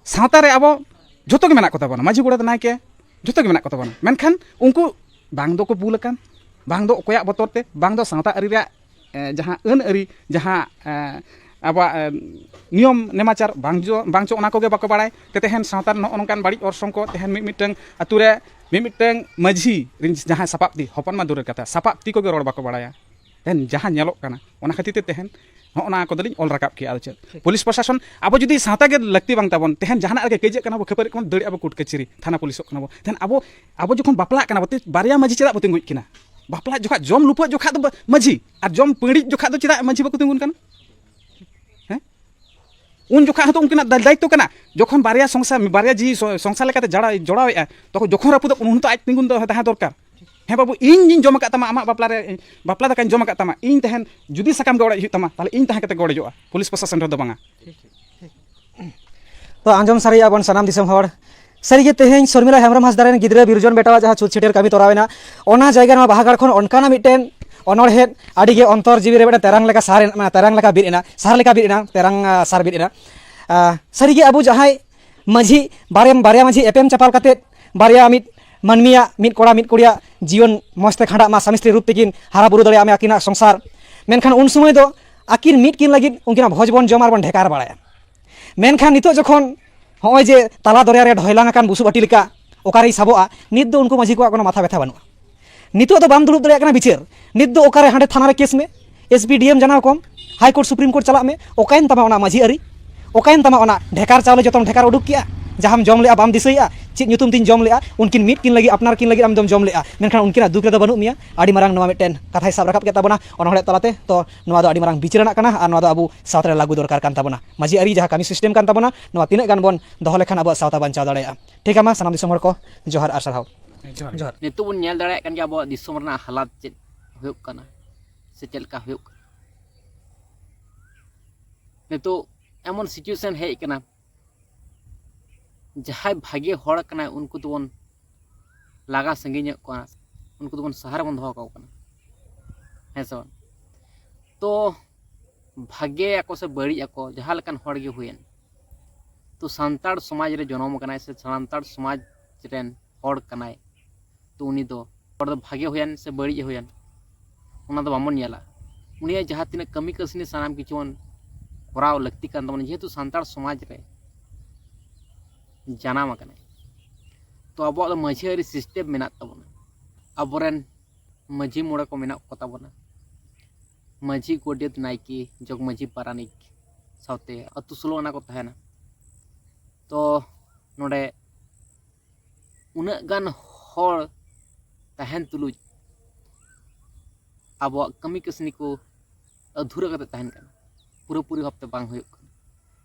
ᱥᱟᱶᱛᱟ ᱨᱮ ᱟᱵᱚ ᱡᱷᱚᱛᱚ ᱜᱮ ᱢᱮᱱᱟᱜ ᱠᱚᱛᱟ ᱵᱚᱱᱟ, ᱢᱟᱹᱡᱷᱤ ᱜᱚᱰᱮᱛ ᱱᱟᱭᱠᱮ ᱡᱷᱚᱛᱚ ᱜᱮ ᱢᱮᱱᱟᱜ ᱠᱚᱛᱟ ᱵᱚᱱᱟ, ᱢᱮᱱᱠᱷᱟᱱ ᱩᱱᱠᱩ ᱵᱟᱝ ᱫᱚᱠᱚ ᱵᱩᱞ ᱟᱠᱟᱱ, ᱵᱟᱝ ᱫᱚ ᱚᱠᱚᱭᱟᱜ ᱵᱚᱛᱚᱨ ᱛᱮ, ᱵᱟᱝ ᱫᱚ ᱥᱟᱶᱛᱟ ᱟᱹᱨᱤ ᱨᱮᱭᱟᱜ, ᱮ, ᱡᱟᱦᱟᱸ ᱟᱹᱱ ᱟᱹᱨᱤ, ᱡᱟᱦᱟᱸ, ᱮ, ᱟᱵᱚᱣᱟᱜ, ᱮ, ᱱᱤᱭᱚᱢ ᱱᱮᱢᱟᱪᱟᱨ ᱵᱟᱝ ᱪᱚ, ᱵᱟᱝ ᱪᱚ ᱚᱱᱟ ᱠᱚᱜᱮ ᱵᱟᱠᱚ ᱵᱟᱲᱟᱭ ᱛᱮ, ᱛᱮᱦᱮᱧ ᱥᱟᱶᱛᱟ ᱨᱮ ᱱᱚᱜᱼᱚ ᱱᱚᱝᱠᱟᱱ ᱵᱟᱹᱲᱤᱡ ᱚᱨᱥᱚᱝ ᱠᱚ ᱛᱮᱦᱮᱧ ᱢᱤᱫ ᱢᱤᱫᱴᱟᱝ ᱟᱹᱛᱩ ᱨᱮ ᱢᱤᱫ ᱢᱤᱫᱴᱟᱝ ᱢᱟᱹᱡᱷᱤ ᱨᱮᱱ ᱡᱟᱦᱟᱸᱭ ᱥᱟᱯᱟᱵ ᱛᱤ, ᱦᱚᱯᱚᱱ ᱢᱟ ᱫᱩᱨᱮᱨ ᱠᱟᱛᱷᱟ, ᱥᱟᱯᱟᱵ ᱛᱤ ᱠᱚᱜᱮ ᱨᱚᱲ ᱵᱟᱠᱚ ᱵᱟᱲᱟᱭᱟ᱾ ᱛᱮᱦᱮᱧ ᱡᱟᱦᱟᱸ ᱧᱮᱞᱚᱜ ᱠᱟᱱᱟ, ᱚᱱᱟ ᱠᱷᱟᱹᱛᱤᱨ ᱛᱮ ᱛᱮᱦᱮᱧ ᱱᱚᱜᱼᱚ ᱱᱚᱣᱟ ᱠᱚᱫᱚᱞᱤᱧ ᱚᱞ ᱨᱟᱠᱟᱵ ᱠᱮᱜᱼᱟ᱾ ᱟᱫᱚ ᱪᱮᱫ, ᱴᱷᱤᱠ᱾ ᱯᱩᱞᱤᱥ ᱯᱨᱚᱥᱟᱥᱚᱱ, ᱟᱵᱚ ᱡᱩᱫᱤ ᱥᱟᱶᱛᱟ ᱜᱮ ᱞᱟᱹᱠᱛᱤ ᱵᱟᱝ ᱛᱟᱵᱚᱱ, ᱛᱮᱦᱮᱧ ᱡᱟᱦᱟᱱᱟᱜ ᱨᱮᱜᱮ ᱠᱟᱹᱭᱡᱟᱹᱜ ᱠᱟᱱᱟ ᱵᱚ, ᱠᱷᱟᱹᱯᱟᱹᱨᱤᱜ ᱠᱟᱱᱟ ᱵᱚ, ᱫᱟᱹᱲ ᱟᱵᱚ, ᱠᱳᱨᱴ ᱠᱟᱹᱪᱷᱟᱹᱨᱤ, ᱛᱷᱟᱱᱟ ᱯᱩᱞᱤᱥᱚᱜ ᱠᱟᱱᱟ ᱵᱚ, ᱛᱮᱦᱮᱧ ᱟᱵᱚ, ᱟᱵᱚ ᱡᱚᱠᱷᱚᱱ ᱵᱟᱯᱞᱟᱜ ᱠᱟᱱᱟ ᱵᱚ, ᱛᱮ ᱵᱟᱨᱭᱟ ᱢᱟᱹᱡᱷᱤ ᱪᱮᱫᱟᱜ ᱵᱚ ᱛᱤᱸᱜᱩᱭᱮᱫ ᱠᱤᱱᱟ? ᱵᱟᱯᱞᱟ ᱡᱚᱠᱷᱟᱜ, ᱡᱚᱢ ᱞᱩᱯᱟᱹᱜ ᱡᱚᱠᱷᱟᱜ ᱫᱚ ᱵᱟ-, ᱢᱟᱹᱡᱷᱤ, ᱟᱨ ᱡᱚᱢ ᱯᱟᱹᱲᱤᱡ ᱡᱚᱠᱷᱟᱜ ᱫᱚ ᱪᱮᱫᱟᱜ ᱢᱟᱹᱡᱷᱤ ᱵᱟᱠᱚ ᱛᱤᱸᱜᱩᱱ ᱠᱟᱱᱟ? ᱦᱮᱸ? ᱩᱱ ᱡᱚᱠᱷᱟᱜ ᱦᱚᱸᱛᱚ ᱩᱱᱠᱤᱱᱟᱜ ᱫᱟᱭ-, ᱫᱟᱭᱤᱛᱛᱚ ᱠᱟᱱᱟ᱾ ᱡᱚᱠᱷᱚᱱ ᱵᱟᱨᱭᱟ ᱥᱚᱝᱥᱟᱨ, ᱵᱟᱨᱭᱟ ᱡᱤᱣᱤ ᱥᱚ-, ᱥᱚᱝᱥᱟᱨ ᱞᱮᱠᱟᱛᱮ ᱡᱟᱲᱟ-, ᱡᱚᱲᱟᱣᱮᱫᱼᱟ, ᱛᱚᱠᱷᱚᱱ ᱡᱚᱠᱷᱚᱱ ᱨᱟᱹᱯᱩᱫᱚᱜ, ᱩᱱ ᱦᱚᱸᱛᱚ ᱟᱡ ᱛᱤᱸᱜᱩᱱ ᱫᱚ ᱛᱟᱦᱮᱸ ᱫᱚᱨᱠᱟᱨ᱾ ᱦᱮᱸ ᱵᱟᱹᱵᱩ, ᱤᱧ ᱤᱧ ᱡᱚᱢ ᱟᱠᱟᱫ ᱛᱟᱢᱟ, ᱟᱢᱟᱜ ᱵᱟᱯᱞᱟ ᱨᱮ, ᱵᱟᱯᱞᱟ ᱫᱟᱠᱟᱧ ᱡᱚᱢ ᱟᱠᱟᱫ ᱛᱟᱢᱟ, ᱤᱧ ᱛᱟᱦᱮᱱ ᱡᱩᱫᱤ ᱥᱟᱠᱟᱢ ᱜᱮ ᱚᱲᱮᱡ ᱦᱩᱭᱩᱜ ᱛᱟᱢᱟ, ᱛᱟᱦᱚᱞᱮ ᱤᱧ ᱛᱟᱦᱮᱸ ᱠᱟᱛᱮ ᱜᱚᱲ ᱦᱤᱡᱩᱜᱼᱟ, ᱯᱩᱞᱤᱥ ᱯᱨᱚᱥᱟᱥᱚᱱ ᱨᱮᱫᱚ ᱵᱟᱝᱟ᱾ ᱛᱚ ᱟᱸᱡᱚᱢ ᱥᱟᱹᱨᱤᱭᱮᱫᱼᱟ ᱵᱚᱱ ᱥᱟᱱᱟᱢ ᱫᱤᱥᱚᱢ ᱦᱚᱲ, ᱥᱟᱹᱨᱤᱜᱮ ᱛᱮᱦᱮᱧ ᱥᱚᱨᱢᱤᱞᱟ ᱦᱮᱢᱵᱨᱚᱢ ᱦᱟᱸᱥᱫᱟ ᱨᱮᱱ ᱜᱤᱫᱽᱨᱟᱹ ᱵᱤᱨᱡᱚᱱ ᱵᱮᱴᱟᱣᱟᱜ ᱡᱟᱦᱟᱸ ᱪᱷᱩᱛ ᱪᱷᱟᱹᱴᱭᱟᱹᱨ ᱠᱟᱹᱢᱤ ᱛᱚᱨᱟᱣ ᱮᱱᱟ, ᱚᱱᱟ ᱡᱟᱭᱜᱟ ᱱᱚᱣᱟ ᱵᱟᱦᱟᱜᱟᱲ ᱠᱷᱚᱱ ᱚᱱᱠᱟᱱᱟᱜ ᱢᱤᱫᱴᱮᱱ ᱚᱱᱚᱬᱦᱮ ᱟᱹᱰᱤ ᱜᱮ ᱚᱱᱛᱚᱨ ᱡᱤᱣᱤ ᱨᱮ ᱢᱤᱫᱴᱮᱱ ᱛᱮᱨᱟᱝ ᱞᱮᱠᱟ ᱥᱟᱨ ᱮᱱ-, ᱢᱟᱱᱮ ᱛᱮᱨᱟᱝ ᱞᱮᱠᱟ ᱵᱤᱨ ᱮᱱᱟ, ᱥᱟᱨ ᱞᱮᱠᱟ ᱵᱤᱨ ᱮᱱᱟ, ᱛᱮᱨᱟᱝ, ᱟᱸ, ᱥᱟᱨ ᱵᱤᱨ ᱮᱱᱟ᱾ ᱟᱸ, ᱥᱟᱹᱨᱤᱜᱮ ᱟᱵᱚ ᱡᱟᱦᱟᱸᱭ ᱢᱟᱹᱡᱷᱤ, ᱵᱟᱨᱮᱢ-, ᱵᱟᱨᱭᱟ ᱢᱟᱹᱡᱷᱤ ᱮᱯᱮᱢ ᱪᱟᱯᱟᱞ ᱠᱟᱛᱮᱫ ᱵᱟᱨᱭᱟ ᱢᱤᱫ ᱢᱟᱹᱱᱢᱤᱭᱟᱜ, ᱢᱤᱫ ᱠᱚᱲᱟ ᱢᱤᱫ ᱠᱩᱲᱤᱭᱟᱜ ᱡᱤᱭᱚᱱ ᱢᱚᱸᱡᱽ ᱛᱮ ᱠᱷᱟᱸᱰᱟᱜ ᱢᱟ, ᱥᱟᱢᱤ ᱥᱛᱨᱤ ᱨᱩᱯ ᱛᱮᱠᱤᱱ ᱦᱟᱨᱟ ᱵᱩᱨᱩ ᱫᱟᱲᱮᱭᱟᱜ ᱢᱟ ᱟᱹᱠᱤᱱᱟᱜ ᱥᱚᱝᱥᱟᱨ᱾ ᱢᱮᱱᱠᱷᱟᱱ ᱩᱱ ᱥᱚᱢᱚᱭ ᱫᱚ ᱟᱹᱠᱤᱱ ᱢᱤᱫ ᱠᱤᱱ ᱞᱟᱹᱜᱤᱫ ᱩᱱᱠᱤᱱᱟᱜ ᱵᱷᱚᱡᱽ ᱵᱚᱱ ᱡᱚᱢᱟ ᱟᱨ ᱵᱚᱱ ᱰᱷᱮᱠᱟᱨ ᱵᱟᱲᱟᱭᱟ᱾ ᱢᱮᱱᱠᱷᱟᱱ ᱱᱤᱛᱚᱜ ᱡᱚᱠᱷᱚᱱ ᱦᱚᱸᱜᱼᱚᱭ ᱡᱮ ᱛᱟᱞᱟ ᱫᱚᱨᱭᱟ ᱨᱮ ᱰᱷᱚᱭᱞᱟᱝ ᱟᱠᱟᱱ ᱵᱩᱥᱩᱵ ᱟᱹᱴᱤ ᱞᱮᱠᱟ ᱚᱠᱟᱨᱮᱭ ᱥᱟᱵᱚᱜᱼᱟ, ᱱᱤᱛ ᱫᱚ ᱩᱱᱠᱩ ᱢᱟᱹᱡᱷᱤ ᱠᱚᱣᱟᱜ ᱠᱳᱱᱳ ᱢᱟᱛᱷᱟ ᱵᱮᱛᱷᱟ ᱵᱟᱹᱱᱩᱜᱼᱟ᱾ ᱱᱤᱛᱚᱜ ᱫᱚ ᱵᱟᱢ ᱫᱩᱲᱩᱵ ᱫᱟᱲᱮᱭᱟᱜ ᱠᱟᱱᱟ ᱵᱤᱪᱟᱹᱨ, ᱱᱤᱛ ᱫᱚ ᱚᱠᱟᱨᱮ ᱦᱟᱸᱰᱮ ᱛᱷᱟᱱᱟ ᱨᱮ ᱠᱮᱥ ᱢᱮ, ᱮᱥ ᱯᱤ ᱰᱤ ᱮᱢ ᱡᱟᱱᱟᱣ ᱠᱚᱢ, ᱦᱟᱭ ᱠᱳᱨᱴ ᱥᱩᱯᱨᱤᱢ ᱠᱳᱨᱴ ᱪᱟᱞᱟᱜ ᱢᱮ, ᱚᱠᱟᱭᱮᱱ ᱛᱟᱢᱟ ᱚᱱᱟ ᱢᱟᱹᱡᱷᱤ ᱟᱹᱨᱤ? ᱚᱠᱟᱭᱮᱱ ᱛᱟᱢᱟ ᱚᱱᱟ ᱰᱷᱮᱠᱟᱨ ᱪᱟᱣᱞᱮ ᱡᱚᱛᱚᱢ ᱰᱷᱮᱠᱟᱨ ᱩᱰᱩᱠ ᱠᱮᱜᱼᱟ? ᱡᱟᱦᱟᱸᱢ ᱡᱚᱢ ᱞᱮᱜᱼᱟ ᱵᱟᱢ ᱫᱤᱥᱟᱹᱭᱮᱜᱼᱟ? ᱪᱮᱫ ᱧᱩᱛᱩᱢ ᱛᱤᱧ ᱡᱚᱢ ᱞᱮᱜᱼᱟ? ᱩᱱᱠᱤᱱ ᱢᱤᱫ ᱠᱤᱱ ᱞᱟᱹᱜᱤᱫ, ᱟᱯᱱᱟᱨ ᱠᱤᱱ ᱞᱟᱹᱜᱤᱫ ᱟᱢ ᱫᱚᱢ ᱡᱚᱢ ᱞᱮᱜᱼᱟ, ᱢᱮᱱᱠᱷᱟᱱ ᱩᱱᱠᱤᱱᱟᱜ ᱫᱩᱠ ᱨᱮᱫᱚ ᱵᱟᱹᱱᱩᱜ ᱢᱮᱭᱟ᱾ ᱟᱹᱰᱤ ᱢᱟᱨᱟᱝ ᱱᱚᱣᱟ ᱢᱤᱫᱴᱮᱱ ᱠᱟᱛᱷᱟᱭ ᱥᱟᱵ ᱨᱟᱠᱟᱵ ᱠᱮᱫ ᱛᱟᱵᱚᱱᱟ ᱚᱱᱚᱬᱦᱮ ᱛᱟᱞᱟᱛᱮ᱾ ᱛᱚ ᱱᱚᱣᱟ ᱫᱚ ᱟᱹᱰᱤ ᱢᱟᱨᱟᱝ ᱵᱤᱪᱟᱹᱨ ᱨᱮᱱᱟᱜ ᱠᱟᱱᱟ ᱟᱨ ᱱᱚᱣᱟ ᱫᱚ ᱟᱵᱚ ᱥᱟᱶᱛᱟ ᱨᱮ ᱞᱟᱹᱜᱩ ᱫᱚᱨᱠᱟᱨ ᱠᱟᱱ ᱛᱟᱵᱚᱱᱟ᱾ ᱢᱟᱹᱡᱷᱤ ᱟᱹᱨᱤ ᱡᱟᱦᱟᱸ ᱠᱟᱹᱢᱤ ᱥᱤᱥᱴᱮᱢ ᱠᱟᱱ ᱛᱟᱵᱚᱱᱟ, ᱱᱚᱣᱟ ᱛᱤᱱᱟᱹᱜ ᱜᱟᱱ ᱵᱚᱱ ᱫᱚᱦᱚ ᱞᱮᱠᱷᱟᱱ ᱟᱵᱚᱣᱟᱜ ᱥᱟᱶᱛᱟ ᱵᱟᱧᱪᱟᱣ ᱫᱟᱲᱮᱭᱟᱜᱼᱟ᱾ ᱴᱷᱤᱠ ᱜᱮᱭᱟ, ᱢᱟ ᱥᱟᱱᱟᱢ ᱫᱤᱥᱚᱢ ᱦᱚᱲ ᱠᱚ ᱡᱚᱦᱟᱨ ᱟᱨ ᱥᱟᱨᱦᱟᱣ᱾ ᱡᱚᱦᱟᱨ᱾ ᱱᱤᱛᱚᱜ ᱵᱚᱱ ᱧᱮᱞ ᱫᱟᱲᱮᱭᱟᱜ ᱠᱟᱱ ᱜᱮᱭᱟ ᱟᱵᱚᱣᱟᱜ ᱫᱤᱥᱚᱢ ᱨᱮᱱᱟᱜ ᱦᱟᱞᱟᱛ ᱪᱮᱫ ᱦᱩᱭᱩᱜ ᱠᱟᱱᱟ ᱥᱮ ᱪᱮᱫ ᱞᱮᱠᱟ ᱦᱩᱭᱩᱜ ᱠᱟᱱᱟ᱾ ᱱᱤᱛᱚᱜ ᱮᱢᱚᱱ situation ᱦᱮᱡ ᱟᱠᱟᱱᱟ, ᱡᱟᱦᱟᱸᱭ ᱵᱷᱟᱜᱮ ᱦᱚᱲ ᱠᱟᱱᱟᱭ ᱩᱱᱠᱩ ᱫᱚᱵᱚᱱ ᱞᱟᱜᱟ ᱥᱟᱺᱜᱤᱧᱮᱫ ᱠᱚᱣᱟ, ᱩᱱᱠᱩ ᱫᱚᱵᱚᱱ ᱥᱟᱦᱟ ᱨᱮᱵᱚᱱ ᱫᱚᱦᱚ ᱠᱟᱠᱚ ᱠᱟᱱᱟ, ᱦᱮᱸ ᱥᱮ ᱵᱟᱝ? ᱛᱚ ᱵᱷᱟᱜᱮ ᱟᱠᱚ ᱥᱮ ᱵᱟᱹᱲᱤᱡ ᱟᱠᱚ, ᱡᱟᱦᱟᱸ ᱞᱮᱠᱟᱱ ᱦᱚᱲ ᱜᱮ ᱦᱩᱭᱮᱱ, ᱛᱚ ᱥᱟᱱᱛᱟᱲ ᱥᱚᱢᱟᱡᱽ ᱨᱮ ᱡᱚᱱᱚᱢ ᱟᱠᱟᱱᱟᱭ ᱥᱮ ᱥᱟᱱᱛᱟᱲ ᱥᱚᱢᱟᱡᱽ ᱨᱮᱱ ᱦᱚᱲ ᱠᱟᱱᱟᱭ, ᱛᱚ ᱩᱱᱤ ᱫᱚ ᱦᱚᱲ ᱫᱚ ᱵᱷᱟᱜᱮ ᱦᱩᱭᱮᱱ ᱥᱮ ᱵᱟᱹᱲᱤᱡ ᱮ ᱦᱩᱭᱮᱱ, ᱚᱱᱟ ᱫᱚ ᱵᱟᱵᱚᱱ ᱧᱮᱞᱟ᱾ ᱩᱱᱤᱭᱟᱜ ᱡᱟᱦᱟᱸ ᱛᱤᱱᱟᱹᱜ ᱠᱟᱹᱢᱤ ᱠᱟᱹᱥᱱᱤ ᱥᱟᱱᱟᱢ ᱠᱤᱪᱷᱩ ᱵᱚᱱ ᱠᱚᱨᱟᱣ ᱞᱟᱹᱠᱛᱤ ᱠᱟᱱ ᱛᱟᱵᱚᱱᱟ, ᱡᱮᱦᱮᱛᱩ ᱥᱟᱱᱛᱟᱲ ᱥᱚᱢᱟᱡᱽ ᱨᱮ ᱡᱟᱱᱟᱢ ᱟᱠᱟᱱᱟᱭ᱾ ᱛᱚ ᱟᱵᱚᱣᱟᱜ ᱫᱚ ᱢᱟᱹᱡᱷᱤ ᱟᱹᱨᱤ system ᱢᱮᱱᱟᱜ ᱛᱟᱵᱚᱱᱟ, ᱟᱵᱚᱨᱮᱱ ᱢᱟᱹᱡᱷᱤ ᱢᱚᱬᱮ ᱠᱚ ᱢᱮᱱᱟᱜ ᱠᱚ ᱛᱟᱵᱚᱱᱟ᱾ ᱢᱟᱹᱡᱷᱤ, ᱜᱚᱰᱮᱛ, ᱱᱟᱭᱠᱮ, ᱡᱚᱜᱽ ᱢᱟᱹᱡᱷᱤ, ᱯᱟᱨᱟᱱᱤᱠ ᱥᱟᱶᱛᱮ ᱟᱹᱛᱩ ᱥᱳᱞᱳ ᱟᱱᱟ ᱠᱚ ᱛᱟᱦᱮᱱᱟ᱾ ᱛᱚ ᱱᱚᱰᱮ ᱩᱱᱟᱹᱜ ᱜᱟᱱ ᱦᱚᱲ ᱛᱟᱦᱮᱱ ᱛᱩᱞᱩᱡ ᱟᱵᱚᱣᱟᱜ ᱠᱟᱹᱢᱤ ᱠᱟᱹᱥᱱᱤ ᱠᱚ ᱟᱹᱫᱷᱩᱨᱟᱹ ᱠᱟᱛᱮ ᱛᱟᱦᱮᱱ ᱠᱟᱱᱟ, ᱯᱩᱨᱟᱹᱯᱩᱨᱤ ᱵᱷᱟᱵᱛᱮ ᱵᱟᱝ ᱦᱩᱭᱩᱜ ᱠᱟᱱᱟ᱾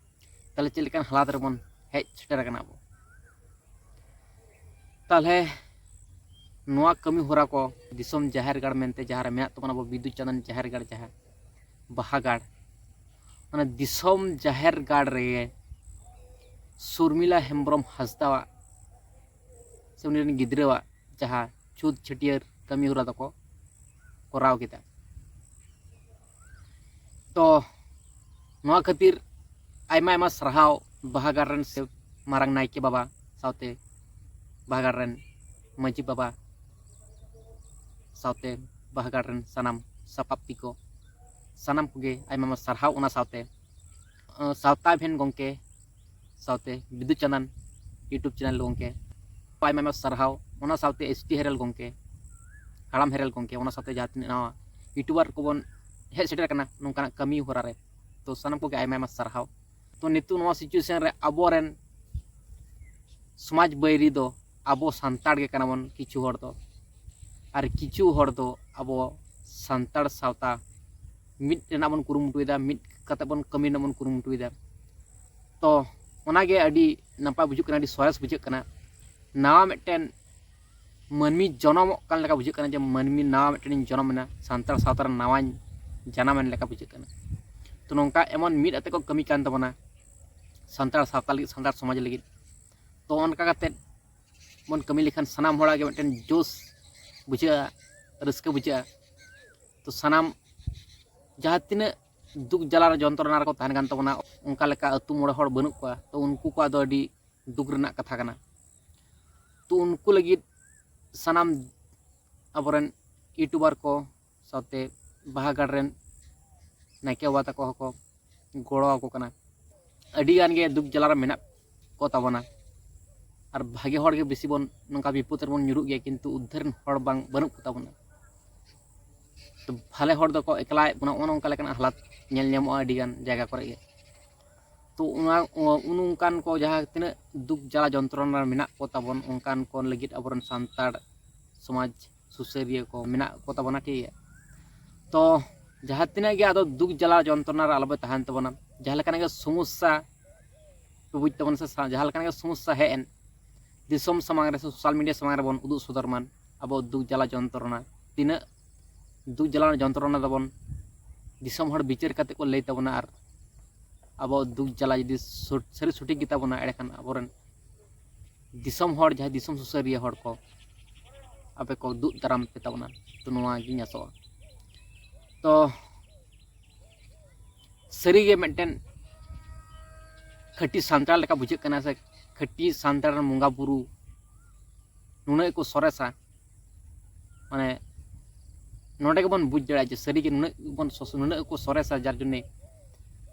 ᱛᱟᱦᱚᱞᱮ ᱪᱮᱫ ᱞᱮᱠᱟᱱ ᱦᱟᱞᱟᱛ ᱨᱮᱵᱚᱱ ᱦᱮᱡ ᱥᱮᱴᱮᱨ ᱟᱠᱟᱱᱟ ᱟᱵᱚ? ᱛᱟᱦᱚᱞᱮ ᱱᱚᱣᱟ ᱠᱟᱹᱢᱤ ᱦᱚᱨᱟ ᱠᱚ ᱫᱤᱥᱚᱢ ᱡᱟᱦᱮᱨ ᱜᱟᱲ ᱢᱮᱱᱛᱮ ᱡᱟᱦᱟᱸ ᱨᱮ ᱢᱮᱱᱟᱜ ᱛᱟᱵᱚᱱᱟ ᱟᱵᱚ ᱵᱤᱫᱩ ᱪᱟᱸᱫᱟᱱ ᱡᱟᱦᱮᱨ ᱜᱟᱲ, ᱡᱟᱦᱟᱸ ᱵᱟᱦᱟ ᱜᱟᱲ, ᱚᱱᱟ ᱫᱤᱥᱚᱢ ᱡᱟᱦᱮᱨ ᱜᱟᱲ ᱨᱮᱜᱮ ᱥᱩᱨᱢᱤᱞᱟ ᱦᱮᱢᱵᱨᱚᱢ ᱦᱟᱸᱥᱫᱟᱣᱟᱜ ᱥᱮ ᱩᱱᱤ ᱨᱮᱱ ᱜᱤᱫᱽᱨᱟᱹᱣᱟᱜ ᱡᱟᱦᱟᱸ ᱪᱷᱩᱛ ᱪᱷᱟᱹᱴᱭᱟᱹᱨ ᱠᱟᱹᱢᱤ ᱦᱚᱨᱟ ᱫᱚᱠᱚ ᱠᱚᱨᱟᱣ ᱠᱮᱫᱟ᱾ ᱛᱚ ᱱᱚᱣᱟ ᱠᱷᱟᱹᱛᱤᱨ ᱟᱭᱢᱟ ᱟᱭᱢᱟ ᱥᱟᱨᱦᱟᱣ ᱵᱟᱦᱟ ᱜᱟᱲ ᱨᱮᱱ ᱥᱮ ᱢᱟᱨᱟᱝ ᱱᱟᱭᱠᱮ ᱵᱟᱵᱟ ᱥᱟᱶᱛᱮ ᱵᱟᱦᱟ ᱜᱟᱲ ᱨᱮᱱ ᱢᱟᱹᱡᱷᱤ ᱵᱟᱵᱟ ᱥᱟᱶᱛᱮ ᱵᱟᱦᱟ ᱜᱟᱲ ᱨᱮᱱ ᱥᱟᱱᱟᱢ ᱥᱟᱯᱟᱵᱛᱤ ᱠᱚ, ᱥᱟᱱᱟᱢ ᱠᱚᱜᱮ ᱟᱭᱢᱟ ᱟᱭᱢᱟ ᱥᱟᱨᱦᱟᱣ᱾ ᱚᱱᱟ ᱥᱟᱶᱛᱮ ᱟᱸ, ᱥᱟᱶᱛᱟ ᱮᱵᱷᱮᱱ ᱜᱚᱢᱠᱮ ᱥᱟᱶᱛᱮ ᱵᱤᱫᱩ ᱪᱟᱸᱫᱟᱱ YouTube channel ᱜᱚᱢᱠᱮ ᱟᱭᱢᱟ ᱟᱭᱢᱟ ᱥᱟᱨᱦᱟᱣ᱾ ᱚᱱᱟ ᱥᱟᱶᱛᱮ ST ᱦᱮᱨᱮᱞ ᱜᱚᱢᱠᱮ, ᱦᱟᱲᱟᱢ ᱦᱮᱨᱮᱞ ᱜᱚᱢᱠᱮ, ᱚᱱᱟ ᱥᱟᱶᱛᱮ ᱡᱟᱦᱟᱸ ᱛᱤᱱᱟᱹᱜ ᱱᱟᱣᱟ YouTuber ᱠᱚᱵᱚᱱ ᱦᱮᱡ ᱥᱮᱴᱮᱨ ᱟᱠᱟᱱᱟ ᱱᱚᱝᱠᱟᱱᱟᱜ ᱠᱟᱹᱢᱤ ᱦᱚᱨᱟ ᱨᱮ, ᱛᱚ ᱥᱟᱱᱟᱢ ᱠᱚᱜᱮ ᱟᱭᱢᱟ ᱟᱭᱢᱟ ᱥᱟᱨᱦᱟᱣ᱾ ᱛᱚ ᱱᱤᱛᱚᱜ ᱱᱚᱣᱟ situation ᱨᱮ ᱟᱵᱚᱨᱮᱱ ᱥᱚᱢᱟᱡᱽ ᱵᱟᱹᱭᱨᱤ ᱫᱚ ᱟᱵᱚ ᱥᱟᱱᱛᱟᱲ ᱜᱮ ᱠᱟᱱᱟ ᱵᱚᱱ ᱠᱤᱪᱷᱩ ᱦᱚᱲ ᱫᱚ, ᱟᱨ ᱠᱤᱪᱷᱩ ᱦᱚᱲ ᱫᱚ ᱟᱵᱚ ᱥᱟᱱᱛᱟᱲ ᱥᱟᱶᱛᱟ ᱢᱤᱫ ᱨᱮᱱᱟᱜ ᱵᱚᱱ ᱠᱩᱨᱩᱢᱩᱴᱩᱭᱮᱫᱟ, ᱢᱤᱫ ᱠᱟᱛᱮ ᱵᱚᱱ ᱠᱟᱹᱢᱤ ᱨᱮᱱᱟᱜ ᱵᱚᱱ ᱠᱩᱨᱩᱢᱩᱴᱩᱭᱮᱫᱟ᱾ ᱛᱚ ᱚᱱᱟᱜᱮ ᱟᱹᱰᱤ ᱱᱟᱯᱟᱭ ᱵᱩᱡᱷᱟᱹᱜ ᱠᱟᱱᱟ, ᱟᱹᱰᱤ ᱥᱚᱨᱮᱥ ᱵᱩᱡᱷᱟᱹᱜ ᱠᱟᱱᱟ᱾ ᱱᱟᱣᱟ ᱢᱤᱫᱴᱮᱱ ᱢᱟᱹᱱᱢᱤ ᱡᱚᱱᱚᱢᱚᱜ ᱠᱟᱱ ᱞᱮᱠᱟ ᱵᱩᱡᱷᱟᱹᱜ ᱠᱟᱱᱟ, ᱡᱮ ᱢᱟᱹᱱᱢᱤ ᱱᱟᱣᱟ ᱢᱤᱫᱴᱮᱱᱤᱧ ᱡᱚᱱᱚᱢ ᱮᱱᱟ, ᱥᱟᱱᱛᱟᱲ ᱥᱟᱶᱛᱟ ᱨᱮ ᱱᱟᱣᱟᱧ ᱡᱟᱱᱟᱢ ᱮᱱ ᱞᱮᱠᱟ ᱵᱩᱡᱷᱟᱹᱜ ᱠᱟᱱᱟ᱾ ᱛᱚ ᱱᱚᱝᱠᱟ ᱮᱢᱚᱱ ᱢᱤᱫ ᱟᱛᱮ ᱠᱚ ᱠᱟᱹᱢᱤ ᱠᱟᱱ ᱛᱟᱵᱚᱱᱟ ᱥᱟᱱᱛᱟᱲ ᱥᱟᱶᱛᱟ ᱞᱟᱹᱜᱤᱫ, ᱥᱟᱱᱛᱟᱲ ᱥᱚᱢᱟᱡᱽ ᱞᱟᱹᱜᱤᱫ᱾ ᱛᱚ ᱚᱱᱠᱟ ᱠᱟᱛᱮᱫ ᱵᱚᱱ ᱠᱟᱹᱢᱤ ᱞᱮᱠᱷᱟᱱ ᱥᱟᱱᱟᱢ ᱦᱚᱲᱟᱜ ᱜᱮ ᱢᱤᱫᱴᱮᱱ ᱡᱳᱥ ᱵᱩᱡᱷᱟᱹᱜᱼᱟ, ᱨᱟᱹᱥᱠᱟᱹ ᱵᱩᱡᱷᱟᱹᱜᱼᱟ᱾ ᱛᱚ ᱥᱟᱱᱟᱢ ᱡᱟᱦᱟᱸ ᱛᱤᱱᱟᱹᱜ ᱫᱩᱠ ᱡᱟᱞᱟ ᱨᱮ ᱡᱚᱱᱛᱨᱚᱱᱟ ᱨᱮᱠᱚ ᱛᱟᱦᱮᱱ ᱠᱟᱱ ᱛᱟᱵᱚᱱᱟ, ᱚᱱᱠᱟ ᱞᱮᱠᱟ ᱟᱹᱛᱩ ᱢᱚᱬᱮ ᱦᱚᱲ ᱵᱟᱹᱱᱩᱜ ᱠᱚᱣᱟ, ᱛᱚ ᱩᱱᱠᱩ ᱠᱚᱣᱟᱜ ᱫᱚ ᱟᱹᱰᱤ ᱫᱩᱠ ᱨᱮᱱᱟᱜ ᱠᱟᱛᱷᱟ ᱠᱟᱱᱟ᱾ ᱛᱚ ᱩᱱᱠᱩ ᱞᱟᱹᱜᱤᱫ ᱥᱟᱱᱟᱢ ᱟᱵᱚᱨᱮᱱ YouTuber ᱠᱚ ᱥᱟᱶᱛᱮ ᱵᱟᱦᱟ ᱜᱟᱲ ᱨᱮᱱ ᱱᱟᱭᱠᱮ ᱵᱟᱵᱟ ᱛᱟᱠᱚ ᱦᱚᱸᱠᱚ ᱜᱚᱲᱚ ᱟᱠᱚ ᱠᱟᱱᱟ᱾ ᱟᱹᱰᱤ ᱜᱟᱱ ᱜᱮ ᱫᱩᱠ ᱡᱟᱞᱟ ᱨᱮ ᱢᱮᱱᱟᱜ ᱠᱚ ᱛᱟᱵᱚᱱᱟ, ᱟᱨ ᱵᱷᱟᱜᱮ ᱦᱚᱲ ᱜᱮ ᱵᱮᱥᱤ ᱵᱚᱱ ᱱᱚᱝᱠᱟ ᱵᱤᱯᱚᱫ ᱨᱮᱵᱚᱱ ᱧᱩᱨᱩᱜ ᱜᱮᱭᱟ, ᱠᱤᱱᱛᱩ ᱩᱫᱽᱫᱷᱟᱹᱨ ᱨᱮᱱ ᱦᱚᱲ ᱵᱟᱝ, ᱵᱟᱹᱱᱩᱜ ᱠᱚ ᱛᱟᱵᱚᱱᱟ᱾ ᱛᱚ ᱵᱷᱟᱞᱮ ᱦᱚᱲ ᱫᱚᱠᱚ ᱮᱠᱞᱟᱭᱮᱫ ᱵᱚᱱᱟ, ᱱᱚᱜᱼᱚ ᱱᱚᱝᱠᱟ ᱞᱮᱠᱟᱱᱟᱜ ᱦᱟᱞᱟᱛ ᱧᱮᱞ ᱧᱟᱢᱚᱜᱼᱟ ᱟᱹᱰᱤ ᱜᱟᱱ ᱡᱟᱭᱜᱟ ᱠᱚᱨᱮ ᱜᱮ᱾ ᱛᱚ ᱚᱱᱟ ᱚᱱ- ᱚᱱᱠᱟᱱ ᱠᱚ ᱡᱟᱦᱟᱸ ᱛᱤᱱᱟᱹᱜ ᱫᱩᱠ ᱡᱟᱞᱟ ᱡᱚᱱᱛᱨᱚᱱᱟ ᱨᱮ ᱢᱮᱱᱟᱜ ᱠᱚ ᱛᱟᱵᱚᱱ, ᱚᱱᱠᱟᱱ ᱠᱚ ᱞᱟᱹᱜᱤᱫ ᱟᱵᱚᱨᱮᱱ ᱥᱟᱱᱛᱟᱲ ᱥᱚᱢᱟᱡᱽ ᱥᱩᱥᱟᱹᱨᱤᱭᱟᱹ ᱠᱚ ᱢᱮᱱᱟᱜ ᱠᱚ ᱛᱟᱵᱚᱱᱟ, ᱴᱷᱤᱠ ᱜᱮᱭᱟ᱾ ᱛᱚ ᱡᱟᱦᱟᱸ ᱛᱤᱱᱟᱹᱜ ᱜᱮ ᱟᱫᱚ ᱫᱩᱠ ᱡᱟᱞᱟ ᱡᱚᱱᱛᱨᱚᱱᱟ ᱨᱮ ᱟᱞᱚᱯᱮ ᱛᱟᱦᱮᱱ ᱛᱟᱵᱚᱱᱟ᱾ ᱡᱟᱦᱟᱸ ᱞᱮᱠᱟᱱᱟᱜ ᱜᱮ ᱥᱚᱢᱚᱥᱥᱟ ᱯᱮ ᱵᱩᱡᱽ ᱛᱟᱵᱚᱱᱟ ᱥᱮ ᱥᱟ- ᱡᱟᱦᱟᱸ ᱞᱮᱠᱟᱱᱟᱜ ᱜᱮ ᱥᱚᱢᱚᱥᱥᱟ ᱦᱮᱡ ᱮᱱ, ᱫᱤᱥᱚᱢ ᱥᱟᱢᱟᱝ ᱨᱮ ᱥᱮ ᱥᱳᱥᱟᱞ ᱢᱤᱰᱤᱭᱟ ᱥᱟᱢᱟᱝ ᱨᱮᱵᱚᱱ ᱩᱫᱩᱜ ᱥᱚᱫᱚᱨ ᱢᱟ ᱟᱵᱚ ᱫᱩᱠ ᱡᱟᱞᱟ ᱡᱚᱱᱛᱨᱚᱱᱟ᱾ ᱛᱤᱱᱟᱹᱜ ᱫᱩᱠ ᱡᱟᱞᱟ ᱡᱚᱱᱛᱨᱚᱱᱟ ᱛᱟᱵᱚᱱ ᱫᱤᱥᱚᱢ ᱦᱚᱲ ᱵᱤᱪᱟᱹᱨ ᱠᱟᱛᱮ ᱠᱚ ᱞᱟᱹᱭ ᱛᱟᱵᱚᱱᱟ, ᱟᱨ ᱟᱵᱚ ᱫᱩᱠ ᱡᱟᱞᱟ ᱡᱩᱫᱤ ᱥᱚ- ᱥᱟᱹᱨᱤ ᱥᱚᱴᱷᱤᱠ ᱜᱮᱛᱟ ᱵᱚᱱᱟ, ᱮᱸᱰᱮᱠᱷᱟᱱ ᱟᱵᱚᱨᱮᱱ ᱫᱤᱥᱚᱢ ᱦᱚᱲ, ᱡᱟᱦᱟᱸᱭ ᱫᱤᱥᱚᱢ ᱥᱩᱥᱟᱹᱨᱤᱭᱟᱹ ᱦᱚᱲ ᱠᱚ, ᱟᱯᱮ ᱠᱚ ᱫᱩᱜ ᱫᱟᱨᱟᱢ ᱯᱮ ᱛᱟᱵᱚᱱᱟ᱾ ᱛᱚ ᱱᱚᱣᱟ ᱜᱤᱧ ᱟᱥᱚᱜᱼᱟ᱾ ᱛᱚ ᱥᱟᱹᱨᱤᱜᱮ ᱢᱤᱫᱴᱮᱱ ᱠᱷᱟᱹᱴᱤ ᱥᱟᱱᱛᱟᱲ ᱞᱮᱠᱟ ᱵᱩᱡᱷᱟᱹᱜ ᱠᱟᱱᱟ, ᱥᱮ ᱠᱷᱟᱹᱴᱤ ᱥᱟᱱᱛᱟᱲ ᱨᱮᱱ ᱵᱚᱸᱜᱟ ᱵᱩᱨᱩ ᱱᱩᱱᱟᱹᱜ ᱠᱚ ᱥᱚᱨᱮᱥᱟ, ᱢᱟᱱᱮ ᱱᱚᱰᱮ ᱜᱮᱵᱚᱱ ᱵᱩᱡᱽ ᱫᱟᱲᱮᱭᱟᱜᱼᱟ ᱡᱮ ᱥᱟᱹᱨᱤᱜᱮ ᱱᱩᱱᱟᱹᱜ ᱵᱚᱱ ᱥᱚᱥ- ᱱᱩᱱᱟᱹᱜ ᱠᱚ ᱥᱚᱨᱮᱥᱟ, ᱡᱟᱨ ᱡᱚᱱᱱᱮ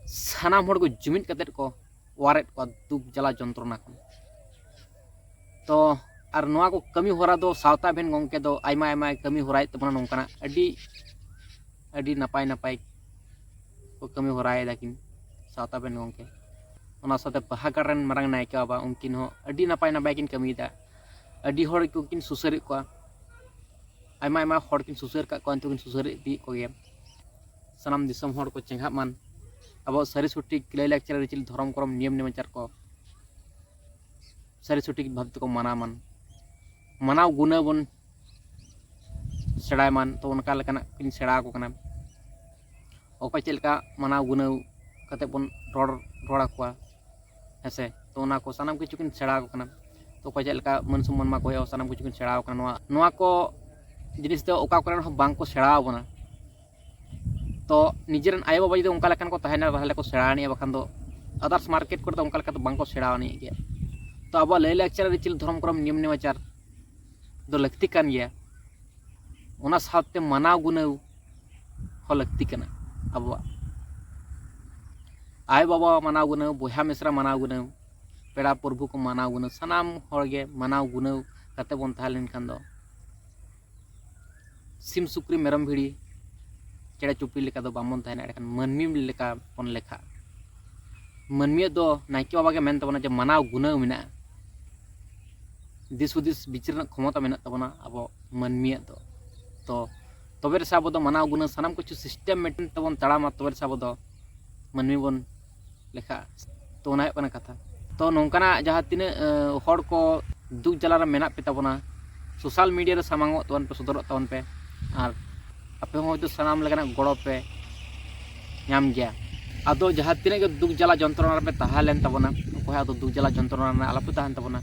ᱥᱟᱱᱟᱢ ᱦᱚᱲ ᱠᱚ ᱡᱩᱢᱤᱫ ᱠᱟᱛᱮᱫ ᱠᱚ ᱚᱣᱟᱨᱮᱫ ᱠᱚᱣᱟ ᱫᱩᱠ ᱡᱟᱞᱟ ᱡᱚᱱᱛᱨᱚᱱᱟ ᱠᱷᱚᱱ᱾ ᱛᱚ ᱟᱨ ᱱᱚᱣᱟ ᱠᱚ ᱠᱟᱹᱢᱤ ᱦᱚᱨᱟ ᱫᱚ ᱥᱟᱶᱛᱟ ᱵᱷᱮᱱ ᱜᱚᱢᱠᱮ ᱫᱚ ᱟᱭᱢᱟ ᱟᱭᱢᱟᱭ ᱠᱟᱹᱢᱤ ᱦᱚᱨᱟᱭᱮᱫ ᱛᱟᱵᱚᱱᱟ, ᱱᱚᱝᱠᱟᱱᱟᱜ ᱟᱹᱰᱤ ᱟᱹᱰᱤ ᱱᱟᱯᱟᱭ ᱱᱟᱯᱟᱭ ᱠᱚ ᱠᱟᱹᱢᱤ ᱦᱚᱨᱟᱭᱮᱫᱟ ᱠᱤᱱ ᱥᱟᱶᱛᱟ ᱵᱷᱮᱱ ᱜᱚᱢᱠᱮ᱾ ᱚᱱᱟ ᱥᱟᱶᱛᱮ ᱵᱟᱦᱟᱜᱟᱲ ᱨᱮᱱ ᱢᱟᱨᱟᱝ ᱱᱟᱭᱠᱮ ᱵᱟᱵᱟ, ᱩᱱᱠᱤᱱ ᱦᱚᱸ ᱟᱹᱰᱤ ᱱᱟᱯᱟᱭ ᱱᱟᱯᱟᱭ ᱠᱤᱱ ᱠᱟᱹᱢᱤᱭᱮᱫᱟ᱾ ᱟᱹᱰᱤ ᱦᱚᱲ ᱠᱚ ᱠᱤᱱ ᱥᱩᱥᱟᱹᱨᱮᱫ ᱠᱚᱣᱟ, ᱟᱭᱢᱟ ᱟᱭᱢᱟ ᱦᱚᱲ ᱠᱤᱱ ᱥᱩᱥᱟᱹᱨ ᱟᱠᱟᱫ ᱠᱚᱣᱟ, ᱱᱤᱛᱚᱜ ᱠᱤᱱ ᱥᱩᱥᱟᱹᱨ ᱤᱫᱤᱭᱮᱫ ᱠᱚᱜᱮᱭᱟ᱾ ᱥᱟᱱᱟᱢ ᱫᱤᱥᱚᱢ ᱦᱚᱲ ᱠᱚ ᱪᱮᱸᱜᱷᱟᱜ ᱢᱟᱱ, ᱟᱵᱚᱣᱟᱜ ᱥᱟᱹᱨᱤ ᱥᱚᱴᱷᱤᱠ ᱞᱟᱹᱭ ᱞᱟᱠᱪᱟᱨ ᱟᱹᱨᱤᱪᱟᱹᱞᱤ ᱫᱷᱚᱨᱚᱢ ᱠᱚᱨᱚᱢ ᱱᱤᱭᱚᱢ ᱱᱮᱢᱟᱪᱟᱨ ᱠᱚ ᱥᱟᱹᱨᱤ ᱥᱚᱴᱷᱤᱠ ᱵᱷᱟᱵᱽ ᱛᱮᱠᱚ ᱢᱟᱱᱟᱣ ᱢᱟᱱ, ᱢᱟᱱᱟᱣ ᱜᱩᱱᱟᱹᱣ ᱵᱚᱱ ᱥᱮᱬᱟᱭ ᱢᱟᱱ᱾ ᱛᱚ ᱚᱱᱠᱟ ᱞᱮᱠᱟᱱᱟᱜ ᱠᱤᱱ ᱥᱮᱬᱟ ᱟᱠᱚ ᱠᱟᱱᱟ, ᱚᱠᱚᱭ ᱪᱮᱫ ᱞᱮᱠᱟ ᱢᱟᱱᱟᱣ ᱜᱩᱱᱟᱹᱣ ᱠᱟᱛᱮ ᱵᱚᱱ ᱨᱚᱲ ᱨᱚᱲ ᱟᱠᱚᱣᱟ, ᱦᱮᱸ ᱥᱮ᱾ ᱛᱚ ᱚᱱᱟ ᱠᱚ ᱥᱟᱱᱟᱢ ᱠᱤᱪᱷᱩ ᱠᱤᱱ ᱥᱮᱬᱟ ᱟᱠᱚ ᱠᱟᱱᱟ᱾ ᱛᱚ ᱚᱠᱚᱭ ᱪᱮᱫ ᱞᱮᱠᱟ ᱢᱟᱹᱱ ᱥᱚᱢᱢᱟᱱ ᱮᱢᱟ ᱠᱚ ᱦᱩᱭᱩᱜᱼᱟ, ᱥᱟᱱᱟᱢ ᱠᱤᱪᱷᱩ ᱠᱤᱱ ᱥᱮᱬᱟ ᱟᱠᱚ ᱠᱟᱱᱟ᱾ ᱱᱚᱣᱟ ᱱᱚᱣᱟ ᱠᱚ ᱡᱤᱱᱤᱥ ᱫᱚ ᱚᱠᱟ ᱠᱚᱨᱮ ᱦᱚᱸ ᱵᱟᱝ ᱠᱚ ᱥᱮᱬᱟ ᱟᱵᱚᱱᱟ᱾ ᱛᱚ ᱱᱤᱡᱮᱨᱮᱱ ᱟᱭᱳᱼᱵᱟᱵᱟ ᱡᱩᱫᱤ ᱚᱱᱠᱟ ᱞᱮᱠᱟᱱ ᱠᱚ ᱛᱟᱦᱮᱱᱟ, ᱛᱟᱦᱚᱞᱮ ᱠᱚ ᱥᱮᱬᱟ ᱟᱱᱤᱡᱼᱟ, ᱵᱟᱠᱷᱟᱱ ᱫᱚ ᱟᱫᱟᱨᱥ ᱢᱟᱨᱠᱮᱴ ᱠᱚᱨᱮ ᱫᱚ ᱚᱱᱠᱟ ᱞᱮᱠᱟ ᱫᱚ ᱵᱟᱝ ᱠᱚ ᱥᱮᱬᱟ ᱟᱱᱤᱡ ᱜᱮᱭᱟ᱾ ᱛᱚ ᱟᱵᱚᱣᱟᱜ ᱞᱟᱹᱭ ᱞᱟᱠᱪᱟᱨ ᱟᱹᱨᱤᱪᱟᱹᱞᱤ ᱫᱷᱚᱨᱚᱢ ᱠᱚᱨᱚᱢ ᱱᱤᱭᱚᱢ ᱱᱮᱢᱟᱪᱟᱨ ᱫᱚ ᱞᱟᱹᱠᱛᱤ ᱠᱟᱱ ᱜᱮᱭᱟ, ᱚᱱᱟ ᱥᱟᱶᱛᱮ ᱢᱟᱱᱟᱣ ᱜᱩᱱᱟᱹᱣ ᱦᱚᱸ ᱞᱟᱹᱠᱛᱤ ᱠᱟᱱᱟ᱾ ᱟᱵᱚᱣᱟᱜ ᱟᱭᱳᱼᱵᱟᱵᱟ ᱢᱟᱱᱟᱣ ᱜᱩᱱᱟᱹᱣ, ᱵᱚᱭᱦᱟ ᱢᱤᱥᱨᱟ ᱢᱟᱱᱟᱣ ᱜᱩᱱᱟᱹᱣ, ᱯᱮᱲᱟ ᱯᱨᱚᱵᱷᱩ ᱠᱚ ᱢᱟᱱᱟᱣ ᱜᱩᱱᱟᱹᱣ, ᱥᱟᱱᱟᱢ ᱦᱚᱲᱜᱮ ᱢᱟᱱᱟᱣ ᱜᱩᱱᱟᱹᱣ ᱠᱟᱛᱮ ᱵᱚᱱ ᱛᱟᱦᱮᱸ ᱞᱮᱱᱠᱷᱟᱱ ᱫᱚ ᱥᱤᱢ ᱥᱩᱠᱨᱤ ᱢᱮᱨᱚᱢ ᱵᱷᱤᱲᱤ ᱪᱮᱬᱮ ᱪᱩᱯᱲᱤ ᱞᱮᱠᱟ ᱫᱚ ᱵᱟᱝᱵᱚᱱ ᱛᱟᱦᱮᱱᱟ, ᱮᱸᱰᱮᱠᱷᱟᱱ ᱢᱟᱹᱱᱢᱤ ᱞᱮᱠᱟ ᱵᱚᱱ ᱞᱮᱠᱷᱟᱜᱼᱟ᱾ ᱢᱟᱹᱱᱢᱤᱭᱟᱜ ᱫᱚ ᱱᱟᱭᱠᱮ ᱵᱟᱵᱟ ᱜᱮ ᱢᱮᱱ ᱛᱟᱵᱚᱱᱟ ᱡᱮ ᱢᱟᱱᱟᱣ ᱜᱩᱱᱟᱹᱣ ᱢᱮᱱᱟᱜᱼᱟ, ᱫᱤᱥ ᱦᱩᱫᱤᱥ ᱵᱤᱪᱟᱹᱨ ᱨᱮᱱᱟᱜ ᱠᱷᱚᱢᱚᱛᱟ ᱢᱮᱱᱟᱜ ᱛᱟᱵᱚᱱᱟ ᱟᱵᱚ ᱢᱟᱹᱱᱢᱤᱭᱟᱜ ᱫᱚ᱾ ᱛᱚ ᱛᱚᱵᱮ ᱨᱮᱥᱮ ᱟᱵᱚ ᱫᱚ ᱢᱟᱱᱟᱣ ᱜᱩᱱᱟᱹᱣ ᱥᱟᱱᱟᱢ ᱠᱤᱪᱷᱩ system maintain ᱛᱮᱵᱚᱱ ᱛᱟᱲᱟᱢᱟ, ᱛᱚᱵᱮ ᱨᱮᱥᱮ ᱟᱵᱚ ᱫᱚ ᱢᱟᱹᱱᱢᱤ ᱵᱚᱱ ᱞᱮᱠᱷᱟᱜᱼᱟ᱾ ᱛᱚ ᱚᱱᱟ ᱦᱩᱭᱩᱜ ᱠᱟᱱᱟ ᱠᱟᱛᱷᱟ᱾ ᱛᱚ ᱱᱚᱝᱠᱟᱱᱟᱜ ᱡᱟᱦᱟᱸ ᱛᱤᱱᱟᱹᱜ ᱦᱚᱲ ᱠᱚ ᱫᱩᱠ ᱡᱟᱞᱟ ᱨᱮ ᱢᱮᱱᱟᱜ ᱯᱮ ᱛᱟᱵᱚᱱᱟ, social media ᱨᱮ ᱥᱟᱢᱟᱝᱚᱜ ᱛᱟᱵᱚᱱ ᱯᱮ, ᱥᱚᱫᱚᱨᱚᱜ ᱛᱟᱵᱚᱱ ᱯᱮ᱾ ᱟᱨ ᱟᱯᱮ ᱦᱚᱸ ᱦᱚᱭᱛᱳ ᱥᱟᱱᱟᱢ ᱞᱮᱠᱟᱱᱟᱜ ᱜᱚᱲᱚ ᱯᱮ ᱧᱟᱢ ᱜᱮᱭᱟ᱾ ᱟᱫᱚ ᱡᱟᱦᱟᱸ ᱛᱤᱱᱟᱹᱜ ᱜᱮ ᱫᱩᱠ ᱡᱟᱞᱟ ᱡᱚᱱᱛᱨᱚᱱᱟ ᱨᱮᱯᱮ ᱛᱟᱦᱮᱸ ᱞᱮᱱ ᱛᱟᱵᱚᱱᱟ, ᱚᱠᱚᱭ ᱦᱚᱸ ᱟᱫᱚ ᱫᱩᱠ ᱡᱟᱞᱟ ᱡᱚᱱᱛᱨᱚᱱᱟ ᱨᱮ ᱟᱞᱚᱯᱮ ᱛᱟᱦᱮᱱ ᱛᱟᱵᱚᱱᱟ᱾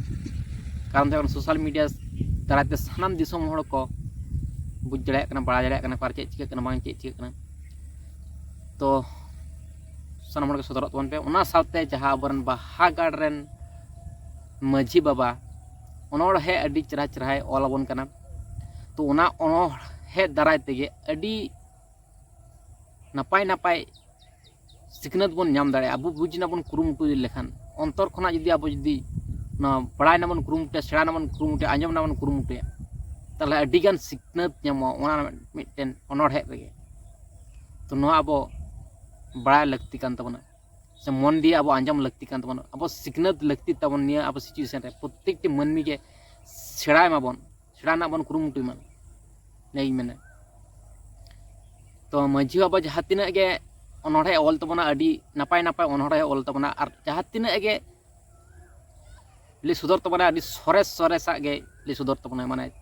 ᱠᱟᱨᱚᱱ ᱫᱚ ᱦᱩᱭᱩᱜ ᱠᱟᱱᱟ social media ᱫᱟᱨᱟᱭ ᱛᱮ ᱥᱟᱱᱟᱢ ᱫᱤᱥᱚᱢ ᱦᱚᱲ ᱠᱚ ᱵᱩᱡᱽ ᱫᱟᱲᱮᱭᱟᱜ ᱠᱟᱱᱟ, ᱵᱟᱲᱟᱭ ᱫᱟᱲᱮᱭᱟᱜ ᱠᱟᱱᱟ ᱠᱚ ᱟᱨ ᱪᱮᱫ ᱪᱤᱠᱟᱹᱜ ᱠᱟᱱᱟ, ᱵᱟᱝ ᱪᱮᱫ ᱪᱤᱠᱟᱹᱜ ᱠᱟᱱᱟ᱾ ᱛᱚ ᱥᱟᱱᱟᱢ ᱦᱚᱲ ᱜᱮ ᱥᱚᱫᱚᱨᱚᱜ ᱛᱟᱵᱚᱱ ᱯᱮ᱾ ᱚᱱᱟ ᱥᱟᱶᱛᱮ ᱡᱟᱦᱟᱸ ᱟᱵᱚᱨᱮᱱ ᱵᱟᱦᱟ ᱜᱟᱲ ᱨᱮᱱ ᱢᱟᱹᱡᱷᱤ ᱵᱟᱵᱟ ᱚᱱᱚᱬᱦᱮ ᱟᱹᱰᱤ ᱪᱮᱦᱨᱟ ᱪᱮᱦᱨᱟᱭ ᱚᱞ ᱟᱵᱚᱱ ᱠᱟᱱᱟ, ᱛᱚ ᱚᱱᱟ ᱚᱱᱚᱬᱦᱮ ᱫᱟᱨᱟᱭ ᱛᱮᱜᱮ ᱟᱹᱰᱤ ᱱᱟᱯᱟᱭ ᱱᱟᱯᱟᱭ ᱥᱤᱠᱷᱱᱟᱹᱛ ᱵᱚᱱ ᱧᱟᱢ ᱫᱟᱲᱮᱭᱟᱜᱼᱟ᱾ ᱟᱵᱚ ᱵᱩᱡᱽ ᱨᱮᱱᱟᱜ ᱵᱚᱱ ᱠᱩᱨᱩᱢᱩᱴᱩ ᱞᱮᱠᱷᱟᱱ, ᱚᱱᱛᱚᱨ ᱠᱷᱚᱱᱟᱜ ᱡᱩᱫᱤ ᱟᱵᱚ ᱡᱩᱫᱤ ᱱᱚᱣᱟ ᱵᱟᱲᱟᱭ ᱨᱮᱱᱟᱜ ᱵᱚᱱ ᱠᱩᱨᱩᱢᱩᱴᱩᱭᱟ, ᱥᱮᱬᱟ ᱨᱮᱱᱟᱜ ᱵᱚᱱ ᱠᱩᱨᱩᱢᱩᱴᱩᱭᱟ, ᱟᱸᱡᱚᱢ ᱨᱮᱱᱟᱜ ᱵᱚᱱ ᱠᱩᱨᱩᱢᱩᱴᱩᱭᱟ, ᱛᱟᱦᱚᱞᱮ ᱟᱹᱰᱤᱜᱟᱱ ᱥᱤᱠᱷᱱᱟᱹᱛ ᱧᱟᱢᱚᱜᱼᱟ ᱚᱱᱟ ᱢᱤᱫᱴᱮᱱ ᱚᱱᱚᱬᱦᱮ ᱨᱮᱜᱮ᱾ ᱛᱚ ᱱᱚᱣᱟ ᱟᱵᱚ ᱵᱟᱲᱟᱭ ᱞᱟᱹᱠᱛᱤ ᱠᱟᱱ ᱛᱟᱵᱚᱱᱟ, ᱥᱮ ᱢᱚᱱ ᱫᱤᱭᱮ ᱟᱵᱚ ᱟᱸᱡᱚᱢ ᱞᱟᱹᱠᱛᱤ ᱠᱟᱱ ᱛᱟᱵᱚᱱᱟ᱾ ᱟᱵᱚ ᱥᱤᱠᱷᱱᱟᱹᱛ ᱞᱟᱹᱠᱛᱤ ᱛᱟᱵᱚᱱ ᱱᱤᱭᱟᱹ ᱟᱵᱚ situation ᱨᱮ᱾ ᱯᱨᱚᱛᱮᱠᱴᱤ ᱢᱟᱹᱱᱢᱤ ᱜᱮ ᱥᱮᱬᱟᱭ ᱢᱟᱵᱚᱱ, ᱥᱮᱬᱟ ᱨᱮᱱᱟᱜ ᱵᱚᱱ ᱠᱩᱨᱩᱢᱩᱴᱩᱭ ᱢᱟ, ᱱᱤᱭᱟᱹᱧ ᱢᱮᱱᱟ᱾ ᱛᱚ ᱢᱟᱹᱡᱷᱤ ᱵᱟᱵᱟ ᱡᱟᱦᱟᱸ ᱛᱤᱱᱟᱹᱜ ᱜᱮ ᱚᱱᱚᱬᱦᱮ ᱚᱞ ᱛᱟᱵᱚᱱᱟ, ᱟᱹᱰᱤ ᱱᱟᱯᱟᱭ ᱱᱟᱯᱟᱭ ᱚᱱᱚᱬᱦᱮ ᱚᱞ ᱛᱟᱵᱚᱱᱟ, ᱟᱨ ᱡᱟᱦᱟᱸ ᱛᱤᱱᱟᱹᱜ ᱜᱮ ᱞᱟᱹᱭ ᱥᱚᱫᱚᱨ ᱛᱟᱵᱚᱱᱟ, ᱟᱹᱰᱤ ᱥᱚᱨᱮᱥ ᱥᱚᱨᱮᱥᱟᱜ ᱜᱮ ᱞᱟᱹᱭ ᱥᱚᱫᱚᱨ ᱛᱟᱵᱚᱱᱟᱭ᱾ ᱢᱟᱱᱮ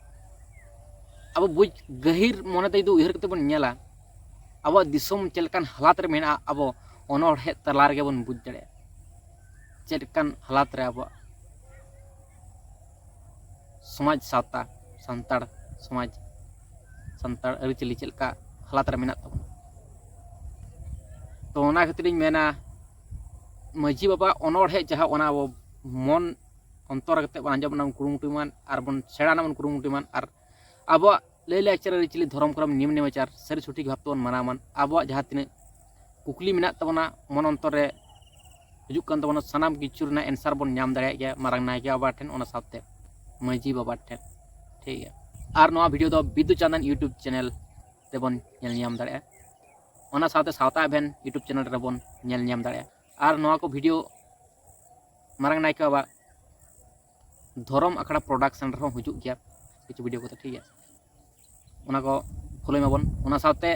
ᱟᱵᱚ ᱵᱩᱡᱽ ᱜᱟᱹᱦᱤᱨ ᱢᱚᱱᱮᱛᱮ ᱡᱩᱫᱤ ᱩᱭᱦᱟᱹᱨ ᱠᱟᱛᱮ ᱵᱚᱱ ᱧᱮᱞᱟ, ᱟᱵᱚᱣᱟᱜ ᱫᱤᱥᱚᱢ ᱪᱮᱫ ᱞᱮᱠᱟᱱ ᱦᱟᱞᱟᱛ ᱨᱮ ᱢᱮᱱᱟᱜᱼᱟ, ᱟᱵᱚ ᱚᱱᱚᱬᱦᱮ ᱛᱟᱞᱟ ᱨᱮᱜᱮ ᱵᱚᱱ ᱵᱩᱡᱽ ᱫᱟᱲᱮᱭᱟᱜᱼᱟ ᱪᱮᱫ ᱞᱮᱠᱟᱱ ᱦᱟᱞᱟᱛ ᱨᱮ ᱟᱵᱚᱣᱟᱜ ᱥᱚᱢᱟᱡᱽ ᱥᱟᱶᱛᱟ, ᱥᱟᱱᱛᱟᱲ ᱥᱚᱢᱟᱡᱽ, ᱥᱟᱱᱛᱟᱲ ᱟᱹᱨᱤᱪᱟᱹᱞᱤ ᱪᱮᱫ ᱞᱮᱠᱟ ᱦᱟᱞᱟᱛ ᱨᱮ ᱢᱮᱱᱟᱜ ᱛᱟᱵᱚᱱᱟ᱾ ᱛᱚ ᱚᱱᱟ ᱠᱷᱟᱹᱛᱤᱨᱤᱧ ᱢᱮᱱᱟ, ᱢᱟᱹᱡᱷᱤ ᱵᱟᱵᱟ ᱚᱱᱚᱬᱦᱮ ᱡᱟᱦᱟᱸ, ᱚᱱᱟ ᱟᱵᱚ ᱢᱚᱱ ᱚᱱᱛᱚᱨ ᱠᱟᱛᱮ ᱵᱚᱱ ᱟᱸᱡᱚᱢ ᱨᱮᱱᱟᱜ ᱵᱚᱱ ᱠᱩᱨᱩᱢᱩᱴᱩᱭ ᱢᱟ ᱟᱨ ᱵᱚᱱ ᱥᱮᱬᱟ ᱨᱮᱱᱟᱜ ᱵᱚᱱ ᱠᱩᱨᱩᱢᱩᱴᱩᱭ ᱢᱟ, ᱟᱨ ᱟᱵᱚᱣᱟᱜ ᱞᱟᱹᱭ ᱞᱟᱠᱪᱟᱨ ᱟᱹᱨᱤᱪᱟᱹᱞᱤ ᱫᱷᱚᱨᱚᱢ ᱠᱚᱨᱚᱢ ᱱᱤᱭᱚᱢ ᱱᱮᱢᱟᱪᱟᱨ ᱥᱟᱹᱨᱤ ᱥᱚᱴᱷᱤᱠ ᱵᱷᱟᱵ ᱛᱮᱵᱚᱱ ᱢᱟᱱᱟᱣ ᱢᱟ᱾ ᱟᱵᱚᱣᱟᱜ ᱡᱟᱦᱟᱸ ᱛᱤᱱᱟᱹᱜ ᱠᱩᱠᱞᱤ ᱢᱮᱱᱟᱜ ᱛᱟᱵᱚᱱᱟ ᱢᱚᱱ ᱚᱱᱛᱚᱨ ᱨᱮ ᱦᱤᱡᱩᱜ ᱠᱟᱱ ᱛᱟᱵᱚᱱᱟ, ᱥᱟᱱᱟᱢ ᱠᱤᱪᱷᱩ ᱨᱮᱱᱟᱜ answer ᱵᱚᱱ ᱧᱟᱢ ᱫᱟᱲᱮᱭᱟᱜ ᱜᱮᱭᱟ ᱢᱟᱨᱟᱝ ᱱᱟᱭᱠᱮ ᱵᱟᱵᱟ ᱴᱷᱮᱱ, ᱚᱱᱟ ᱥᱟᱶᱛᱮ ᱢᱟᱹᱡᱷᱤ ᱵᱟᱵᱟ ᱴᱷᱮᱱ᱾ ᱴᱷᱤᱠ ᱜᱮᱭᱟ, ᱟᱨ ᱱᱚᱣᱟ video ᱫᱚ ᱵᱤᱫᱩ ᱪᱟᱸᱫᱟᱱ YouTube channel ᱛᱮᱵᱚᱱ ᱧᱮᱞ ᱧᱟᱢ ᱫᱟᱲᱮᱭᱟᱜᱼᱟ᱾ ᱚᱱᱟ ᱥᱟᱶᱛᱮ ᱥᱟᱶᱛᱟ ᱮᱵᱷᱮᱱ YouTube ᱪᱮᱱᱮᱞ ᱨᱮᱵᱚᱱ ᱧᱮᱞ ᱧᱟᱢ ᱫᱟᱲᱮᱭᱟᱜᱼᱟ᱾ ᱟᱨ ᱱᱚᱣᱟ ᱠᱚ ᱵᱷᱤᱰᱤᱭᱳ ᱢᱟᱨᱟᱝ ᱱᱟᱭᱠᱮ ᱵᱟᱵᱟ ᱫᱷᱚᱨᱚᱢ ᱟᱠᱷᱲᱟ ᱯᱨᱚᱰᱟᱠᱥᱚᱱ ᱨᱮᱦᱚᱸ ᱦᱤᱡᱩᱜ ᱜᱮᱭᱟ ᱠᱤᱪᱷᱩ ᱵᱷᱤᱰᱤᱭᱳ ᱠᱚᱫᱚ, ᱴᱷᱤᱠ ᱜᱮᱭᱟ᱾ ᱚᱱᱟ ᱠᱚ ᱯᱷᱚᱞᱳᱭ ᱢᱟᱵᱚᱱ᱾ ᱚᱱᱟ ᱥᱟᱶᱛᱮ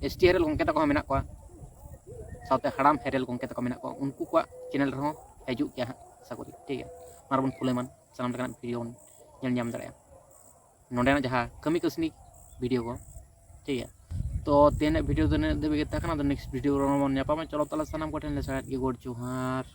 ᱮᱥ ᱴᱤ ᱦᱮᱨᱮᱞ ᱜᱚᱢᱠᱮ ᱛᱟᱠᱚ ᱦᱚᱸ ᱢᱮᱱᱟᱜ ᱠᱚᱣᱟ, ᱥᱟᱶᱛᱮ ᱦᱟᱲᱟᱢ ᱦᱮᱨᱮᱞ ᱜᱚᱢᱠᱮ ᱛᱟᱠᱚ ᱢᱮᱱᱟᱜ ᱠᱚᱣᱟ, ᱩᱱᱠᱩ ᱠᱚᱣᱟᱜ ᱪᱮᱱᱮᱞ ᱨᱮᱦᱚᱸ ᱦᱤᱡᱩᱜ ᱜᱮᱭᱟ ᱦᱟᱸᱜ, ᱟᱥᱟ ᱠᱚᱨᱤ, ᱴᱷᱤᱠ ᱜᱮᱭᱟ᱾ ᱚᱱᱟ ᱨᱮᱵᱚᱱ ᱯᱷᱚᱞᱳᱭ ᱢᱟ, ᱥᱟᱱᱟᱢ ᱞᱮᱠᱟᱱᱟᱜ ᱵᱷᱤᱰᱤᱭᱳ ᱵᱚᱱ ᱧᱮᱞ ᱧᱟᱢ ᱫᱟᱲᱮᱭᱟᱜᱼᱟ᱾ ᱱᱚᱸᱰᱮᱱᱟᱜ ᱡᱟᱦᱟᱸ ᱠᱟᱹᱢᱤ ᱠᱟᱹᱥᱱᱤ ᱵᱷᱤᱰᱤᱭᱳ ᱠᱚ, ᱴᱷᱤᱠ ᱜᱮᱭᱟ᱾ ᱛᱚ ᱛᱮᱦᱮᱧᱟᱜ ᱵᱷᱤᱰᱤᱭᱳ ᱫᱚ ᱱᱤᱱᱟᱹᱜ ᱫᱷᱟᱹᱵᱤᱡ ᱜᱮ ᱛᱟᱦᱮᱸ ᱠᱟᱱᱟ᱾ ᱟᱫᱚ ᱱᱮᱠᱥᱴ ᱵᱷᱤᱰᱤᱭᱳ ᱨᱮᱵᱚᱱ ᱧᱟᱯᱟᱢᱟ᱾ ᱪᱚᱞᱚ ᱛᱟᱦᱚᱞᱮ ᱥᱟᱱᱟᱢ ᱠᱚᱴᱷᱮᱱ ᱞᱮ ᱥᱟᱦᱮᱫ ᱜᱮ ᱜᱚᱰ ᱡᱚᱦᱟᱨ᱾